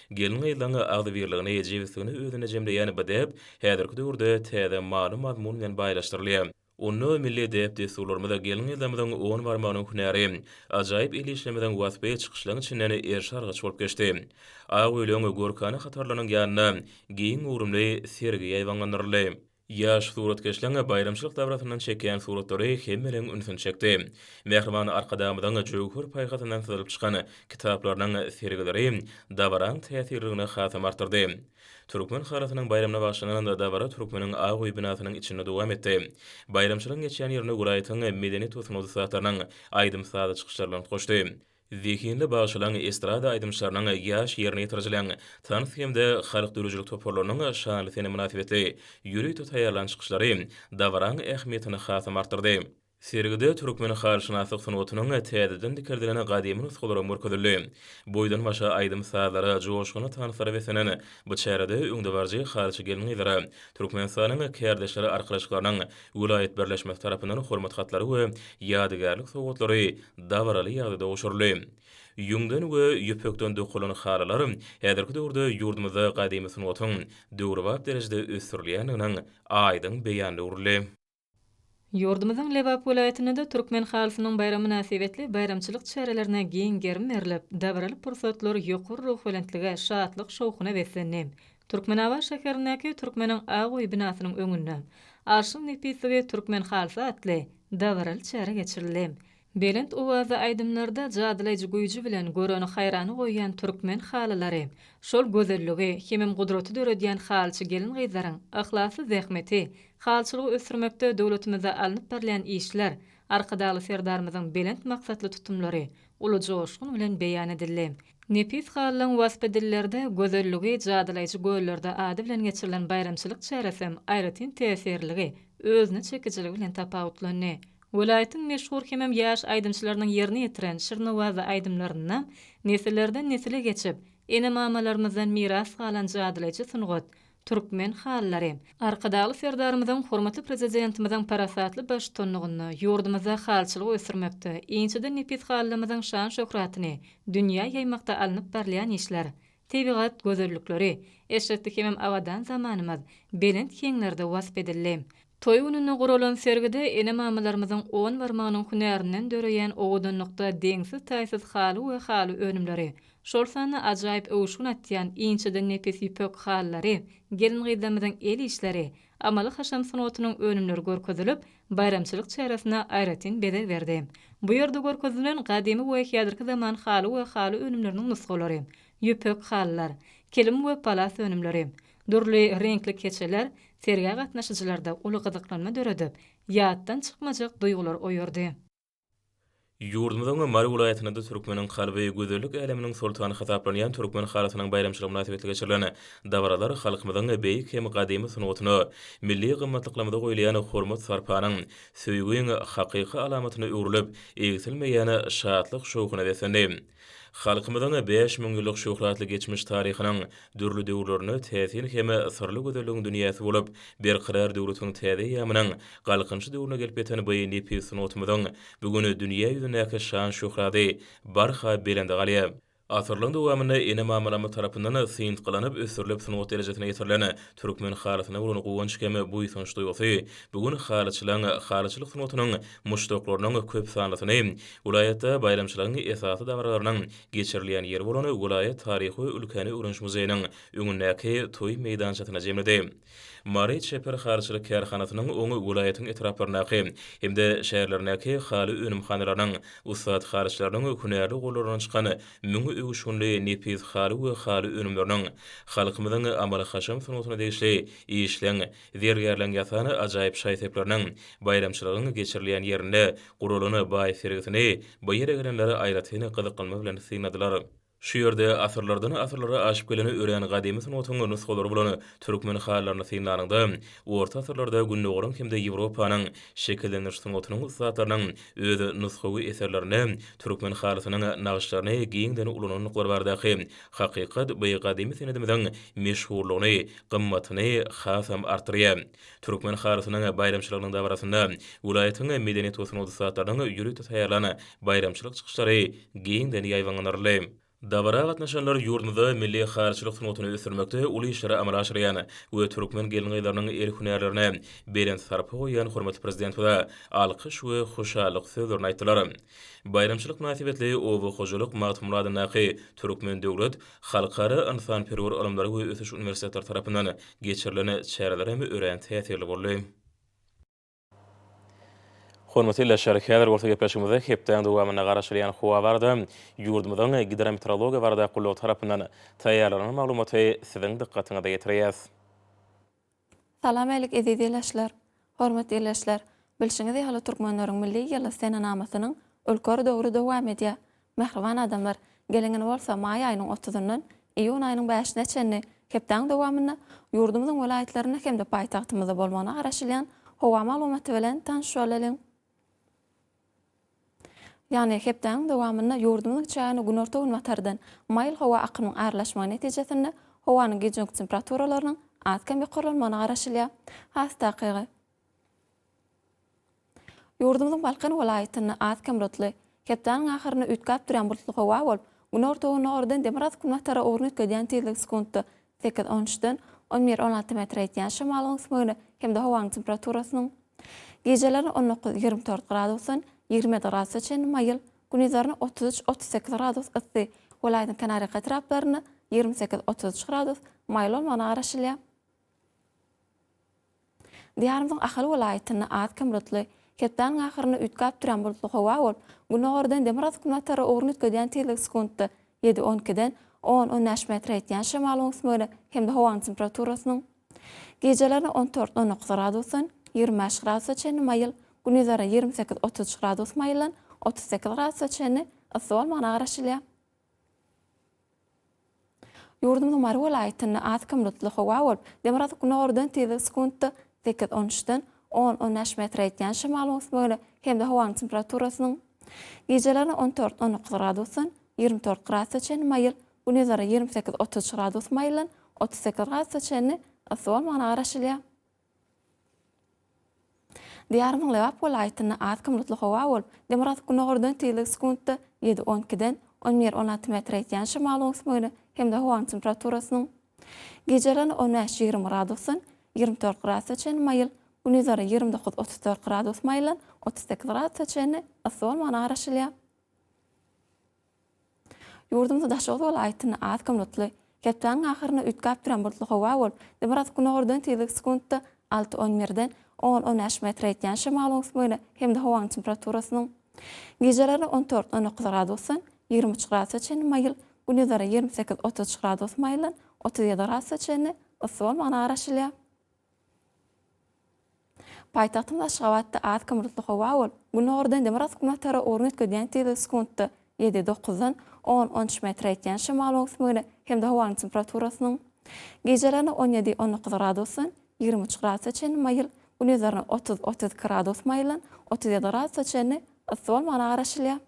Gelin-gyzlaryň agzybirligini, jebisligini özünde jemleýän bu däp häzirki döwürde täze many-mazmun bilen baýlaşdyrylýar. Onda milli däp-dessurlarymyz, gelin-gyzlarymyzyň on barmagynyň hünäri, ajaýyp el işlerimiziň waspy çykyşlaryň içinden eriş-argaç bolup geçdi. Ak öýleň görkana hatarlarynyň ýanynda giň göwrümli sergi ýaýbaňlandyryldy. Ýaş suratkeşleň baýramçylyk dabarasyndan çekýän suratlary hemmeleň ünsüni çekdi. Mähriban Arkadagymyzyň jöwher paýhasyndan syzylyp çykan kitaplarynyň sergileri dabaraň täsirliligini hasam artdyrdy. Türkmen halysynyň baýramyna bagyşlanan dabara Türkmeniň ak öýi binasynyň içinde dowam etdi. Baýramçylygyň geçýän ýerinde welaýatyň medeniýet we sungat ussatlarynyň aýdym-sazly çykyşlary bilen utgaşdy. Zehinli bagşylaryň, estrada aýdymçylarynyň, ýaş ýerine ýetirijileriň, tans hem-de halk döredijilik toparlarynyň şanly sene mynasybetli ýörite taýýarlan çykyşlary dabaraň ähmiýetini hasam artdyrdy. Sergide türkmen halyşynaslyk sungatynyň täzeden dikeldilen gadymy nusgalaram görkezildi. Boýdan-başa aýdym-sazlara, joşgunly tanslara beslenen bu çärede öňdebaryjy halyçy gelin-gyzlara Türkmenistanyň Kärdeşler arkalaşyklarynyň welaýat birleşmesi tarapyndan hormat hatlary we ýadygärlik sowgatlary dabaraly ýagdaýda gowşuryldy. Ýüňden we ýüpekden dokalan halylar häzirki döwürde ýurdumyzda gadymy sungatyň döwrebap derejede ösdürilýändiginiň aýdyň beýanyna öwrüldi. Ýurdumyzyň Lebap welaýatynda-da Türkmen halysynyň baýramy mynasybetli baýramçylyk çärelerine giň gerim berlip, dabaraly pursatlar ýokary ruhubelentlige, şatlyk-şowhuna beslendi. Türkmenabat şäherindäki Türkmeniň ak öýi binasynyň öňünde Arşyň nepisligi türkmen halysy atly dabaraly çäre geçirildi. Belent owazly aýdymlarda jadylaýjy güýji bilen göreni haýrana goýýan türkmen halylary, şol gözelligi hemem gudraty döredýän halyçy gelin-gyzlaryň yhlasly zähmeti, halyçylygy ösdürmekde döwletimizde alnyp barylýan işler, Arkadagly Serdarymyzyň belent maksatly tutumlary uly joşgun bilen beýan edildi. Nepis halylaryň waspy dillerde, gözelligi jadylaýjy göllerde ady bilen geçirilen baýramçylyk çäresem aýratyn täsirliligi. özüne çekijiligi bilen tapawutlandy. Welaýatyň meşhur hemem ýaş aýdymçylarynyň ýerine ýetiren şirin-owazly aýdymlarynda nesillerden-nesile geçip, ene-mamalarymyzdan miras galan jadylaýjy sungat, türkmen halylary, Arkadagly Serdarymyzyň, hormatly Prezidentimiziň parasatly baştutanlygynda ýurdumyzda halyçylygy ösdürmekde, inçeden nepis halylarymyzyň şan-şöhratyny dünýä ýaýmakda alnyp barylýan işler, tebigat gözellikleri, eşretli hemem abadan zamanymyz belent heňlerde wasp edildi. Toý gününde guralan sergide ene-mamalarymyzyň on barmagynyň hünärinden döreýän owadanlykda deňsiz-taýsyz haly we haly önümleri, şol sanda ajaýyp öwüşgin atýan inçeden nepis ýüpek halylary, gelin-gyzlarymyzyň el işleri, amaly-haşam sungatynyň önümleri görkezilip, baýramçylyk çäresine aýratyn bezeg berdi. Bu ýerde görkezilen gadymy we häzirki zaman haly we haly önümleriniň nusgalary, ýüpek halylar, kilim we palas önümleri, Dürli reňkli keçeler sergä gatnaşyjylarda uly gyzyklanma döredip, ýatdan çykmajak duýgulary oýardy. Ýurdumyzyň Mary welaýatynda türkmeniň kalby, gözellik äleminiň soltany hasaplanýan türkmen halysynyň baýramçylygy mynasybetli geçirilen dabaralar halkymyzyň beýik hem gadymy sungatyna, milli gymmatlyklarymyza goýulýan hormat-sarpanyň, söýgiň hakyky alamatyna öwrülip, egsilmeýän şatlyk-şowhuna beslendi. Halkymyzyň 5000 ýyllyk şöhratly geçmiş taryhynyň dürli döwürlerinde täsin hem syrly gözelligiň dünýäsi bolup, Berkarar döwletiň täze eýýamynyň Galkynyşy döwrüne gelip ýeten bu nepis sungatymyzyň bu gün dünýä ýüzündäki şan-şöhraty barha belende galýar. Asyrlaryň dowamynda ene-mamalarymyz tarapyndan syntgylanyp ösdürilip sungat derejesine ýetirilen türkmen halysyna bolan guwanç hem buýsanç duýgusy bu gün halyçylaryň, halyçylyk sungatynyň muşdaklarynyň köp sanlysyny welaýatda baýramçylygyň esasy dabaralarynyň geçirilýän ýeri bolan welaýat taryhy we ülkäni öwreniş muzeýiniň öňündäki toý meýdançasyna jemledi. Mary çeper halyçylyk kärhanasynyň oň welaýatyň etraplaryndaky hem-de şäherlerindäki haly önümhanalarynyň ussat halyçylarynyň hünärli gollaryndan çykan müň öwüşginli nepis haly we haly önümleriniň, halkymyzyň amaly-haşam sungatyna degişli işleň Zergärleň ýasan ajaýyp şaý-sepleriniň baýramçylygyň geçirilýän ýerinde guralan baý sergisini bu ýere gelenler aýratyn gyzyklanma bilen synladylar. Şu ýerde asyrlardan asyrlara aşyp gelen örän gadymy sungatyň nusgalary bolan türkmen halylaryny synlanyňda, orta asyrlarda Gündogaryň hem-de Ýewropanyň şekillendiriş sungatynyň ussatlarynyň öz nusgawy eserlerinde türkmen halysynyň nagyşlaryny giňden ulanandyklary baradaky hakykat bu gadymy senedimiziň meşhurlygyny, gymmatyny hasam artdyrýar. Türkmen halysynyň baýramçylygynyň dabarasynda welaýatyň medeniýet we sungat ussatlarynyň ýörite taýýarlan baýramçylyk çykyşlary giňden ýaýbaňlandyryldy. Dabara gatnaşanlar ýurdumyzda milli halyçylyk sungatyny ösdürmekde uly işleri amala aşyrýan we türkmen gelin-gyzlarynyň el hünärlerine belent sarpa goýýan hormatly Prezidentimize alkyş we hoşallyk sözlerini aýtdylar. Baýramçylyk mynasybetli Oba hojalyk Magtymguly adyndaky Türkmen döwlet Halkara ynsanperwer ylymlary we ösüş uniwersitetleri tarapyndan geçirilen çäreler hem örän täsirli boldy. Hormatly ildeşler, häzir bolsa gepleşigimizde hepdäň dowamynda garaşylýan howa barada ýurdumyzyň Gidrometeorologiýa baradaky gullugy tarapyndan taýýarlanan maglumaty siziň dykgatyňyza ýetirýäs. Salam älik eziz ildeşler! Hormatly ildeşler! Bilşiňiz ýaly türkmenleriň milli ýyly senenamasynyň ülker döwri dowam edýär. Mähriban adamlar, geliň indi bolsa maý aýynyň otuzyndan iýun aýynyň bäşine çenli hepdäň dowamynda ýurdumyzyň welaýatlarynda hem-de paýtagtymyzda bolmagyna garaşylýan howa maglumaty bilen tanyş bolalyň. Ýagny hepdäniň dowamynda ýurdumyzyň çägine günorta-günbatardan maýyl howa akymyň aralaşmagy netijesinde howanyň gijeki temperaturalarynyň az-kem ýokarlanmagyna garaşylýar. Has takygy, Ýurdumyzyň Balkan welaýatynda az-kem bulutly, hepdäniň ahyrynda üýtgäp durýan bulutly howa bolup, günorta-gündogardan demirgazyk-günbatara ugruny üýtgedýän tizligi sekuntda sekiz, on üçden on bir, on alty metre ýetýän şemalyň öwüsmegine hem-de howanyň temperaturasynyň gijelerine on dokuz, 24 gradusdan 27 gradusa çenli maýyl, gündizlerine 33, 38 gradus yssy, welaýatyň kenarýaka etraplarynda 28, 33 gradus maýyl bolmagyna garaşylýar. Diýarymyzyň Ahal welaýatynda az-kem bulutly, hepdäniň ahyrynda üýtgäp durýan bulutly howa bolup, gündogardan demirgazyk-günbatara ugruny üýtgedýän tizligi sekuntda ýedi, on ikiden on, on bäş metre ýetýän şemalyň öwüsmegine hem-de howanyň temperaturasynyň gijelerine on dört, on dokuz gradusdan 25 gradusa çenli maýyl, gündizlerine 28, 33 gradus maýyldan 38 gradusa çenli yssy bolmagyna garaşylýar. Ýurdumyzyň Mary welaýatynda az-kem bulutly howa bolup, demirgazyk-günordan tizligi sekuntda sekiz, on üçden On, on bäş metre ýetýän şemalyň öwüsmegine hem-de howanyň temperaturasynyň gijelerine on dört, on dokuz gradusdan 24 gradusa çenli maýyl, gündizlere 28, 33 gradus maýyldan 38 gradusa çenli yssy bolmagyna garaşylýar. Diýarymyzyň Lebap welaýatynda az-kem bulutly howa bolup, demirgazyk-günordan tizligi sekuntda ýedi, on ikiden on bir, on alty metre ýetýän şemalyň öwüsmegine hem-de howanyň temperaturasynyň gijelerine on bäş, 20 gradusdan 24 gradusa çenli maýyl, gündizlere 29, 34 gradus maýyldan 38 gradusa çenli yssy bolmagyna garaşylýar. Ýurdumyzda Daşoguz welaýatynda az bulutly, hepdäniň ahyrynda üýtgäp duran bulutly howa bolup, demirgazyk-günordan tizligi sekuntda alty, on birden on, on bäş metre ýetýän şemalyň öwüsmegine hem-de howanyň temperaturasynyň gijelerine on dört, on dokuz gradusdan 23 gradusa çenli maýyl, gündizlere 28, 33 gradus maýyldan 37 gradusa çenli yssy bolmagyna garaşylýar. Paýtagtymyz Aşgabatda az bulutly howa bolup, günordan demirgazyk-günbatara ugruny üýtgedýän tizligi sekuntda ýedi, dokuzdan on, on üç metre ýetýän şemalyň öwüsmegine hem-de howanyň temperaturasynyň gijelerine on ýedi, on dokuz gradusdan 23 gradusa çenli maýyl, gündizlerine 30, 32 gradus maýyldan 37 gradusa çenli yssy bolmagyna garaşylýar.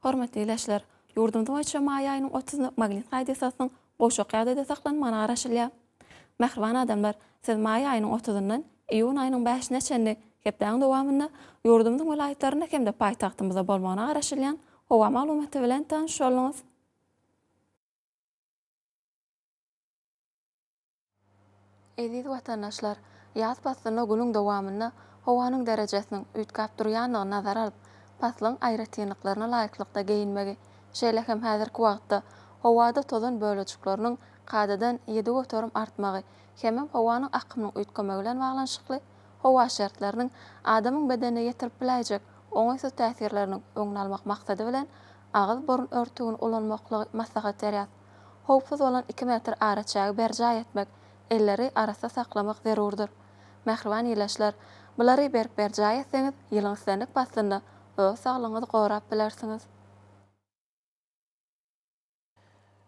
Hormatly ildeşler! Ýurdumyz boýunça maý aýynyň otuzynda magnit hadysasynyň gowşak ýagdaýda saklanmagyna garaşylýar. Mähriban adamlar, siz maý aýynyň otuzyndan iýun aýynyň bäşine çenli hepdäniň dowamynda ýurdumyzyň welaýatlarynda hem-de paýtagtymyzda bolmagyna garaşylýan howa maglumaty bilen tanyş bolduňyz. Eziz watandaşlar, ýaz paslynda günüň dowamynda howanyň derejesiniň üýtgäp durýandygyny nazara alyp, paslyň aýratynlyklaryna laýyklykda geýinmegi, şeýle hem häzirki wagtda howada tozan bölejikleriniň kadadan 7% artmagy hemem howanyň akymynyň üýtgemegi bilen baglanyşykly howa şertleriniň adamyň bedenine ýetirip biläýjek oňaýsyz täsirleriniň öňüni almak maksady bilen agyz-burun örtügini ulanmaklygy maslahat berýär. Howpsuz bolan iki metr araçägi berjaý etmek, elleri arassa saklamak zerurdyr. Mähriban ildeşler, bulary berk berjaý etseňiz, ýylyň islendik paslynda öz saglygyňyzy gorap bilersiňiz.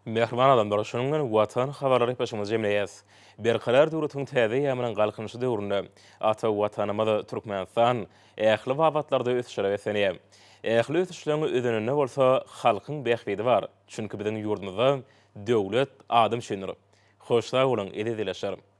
Mähriban adamlar, şunuň bilen Watan habarlary gepleşigimizi jemleýäs. Berkarar döwletiň täze eýýamynyň Galkynyşy döwründe ata Watanymyz Türkmenistan ähli babatlarda ösüşlere beslenýär. Ähli ösüşleň özeninde bolsa halkyň bähbidi bar. Çünki biziň ýurdumyzda döwlet adam üçindir. Hoş sag boluň, eziz ildeşler!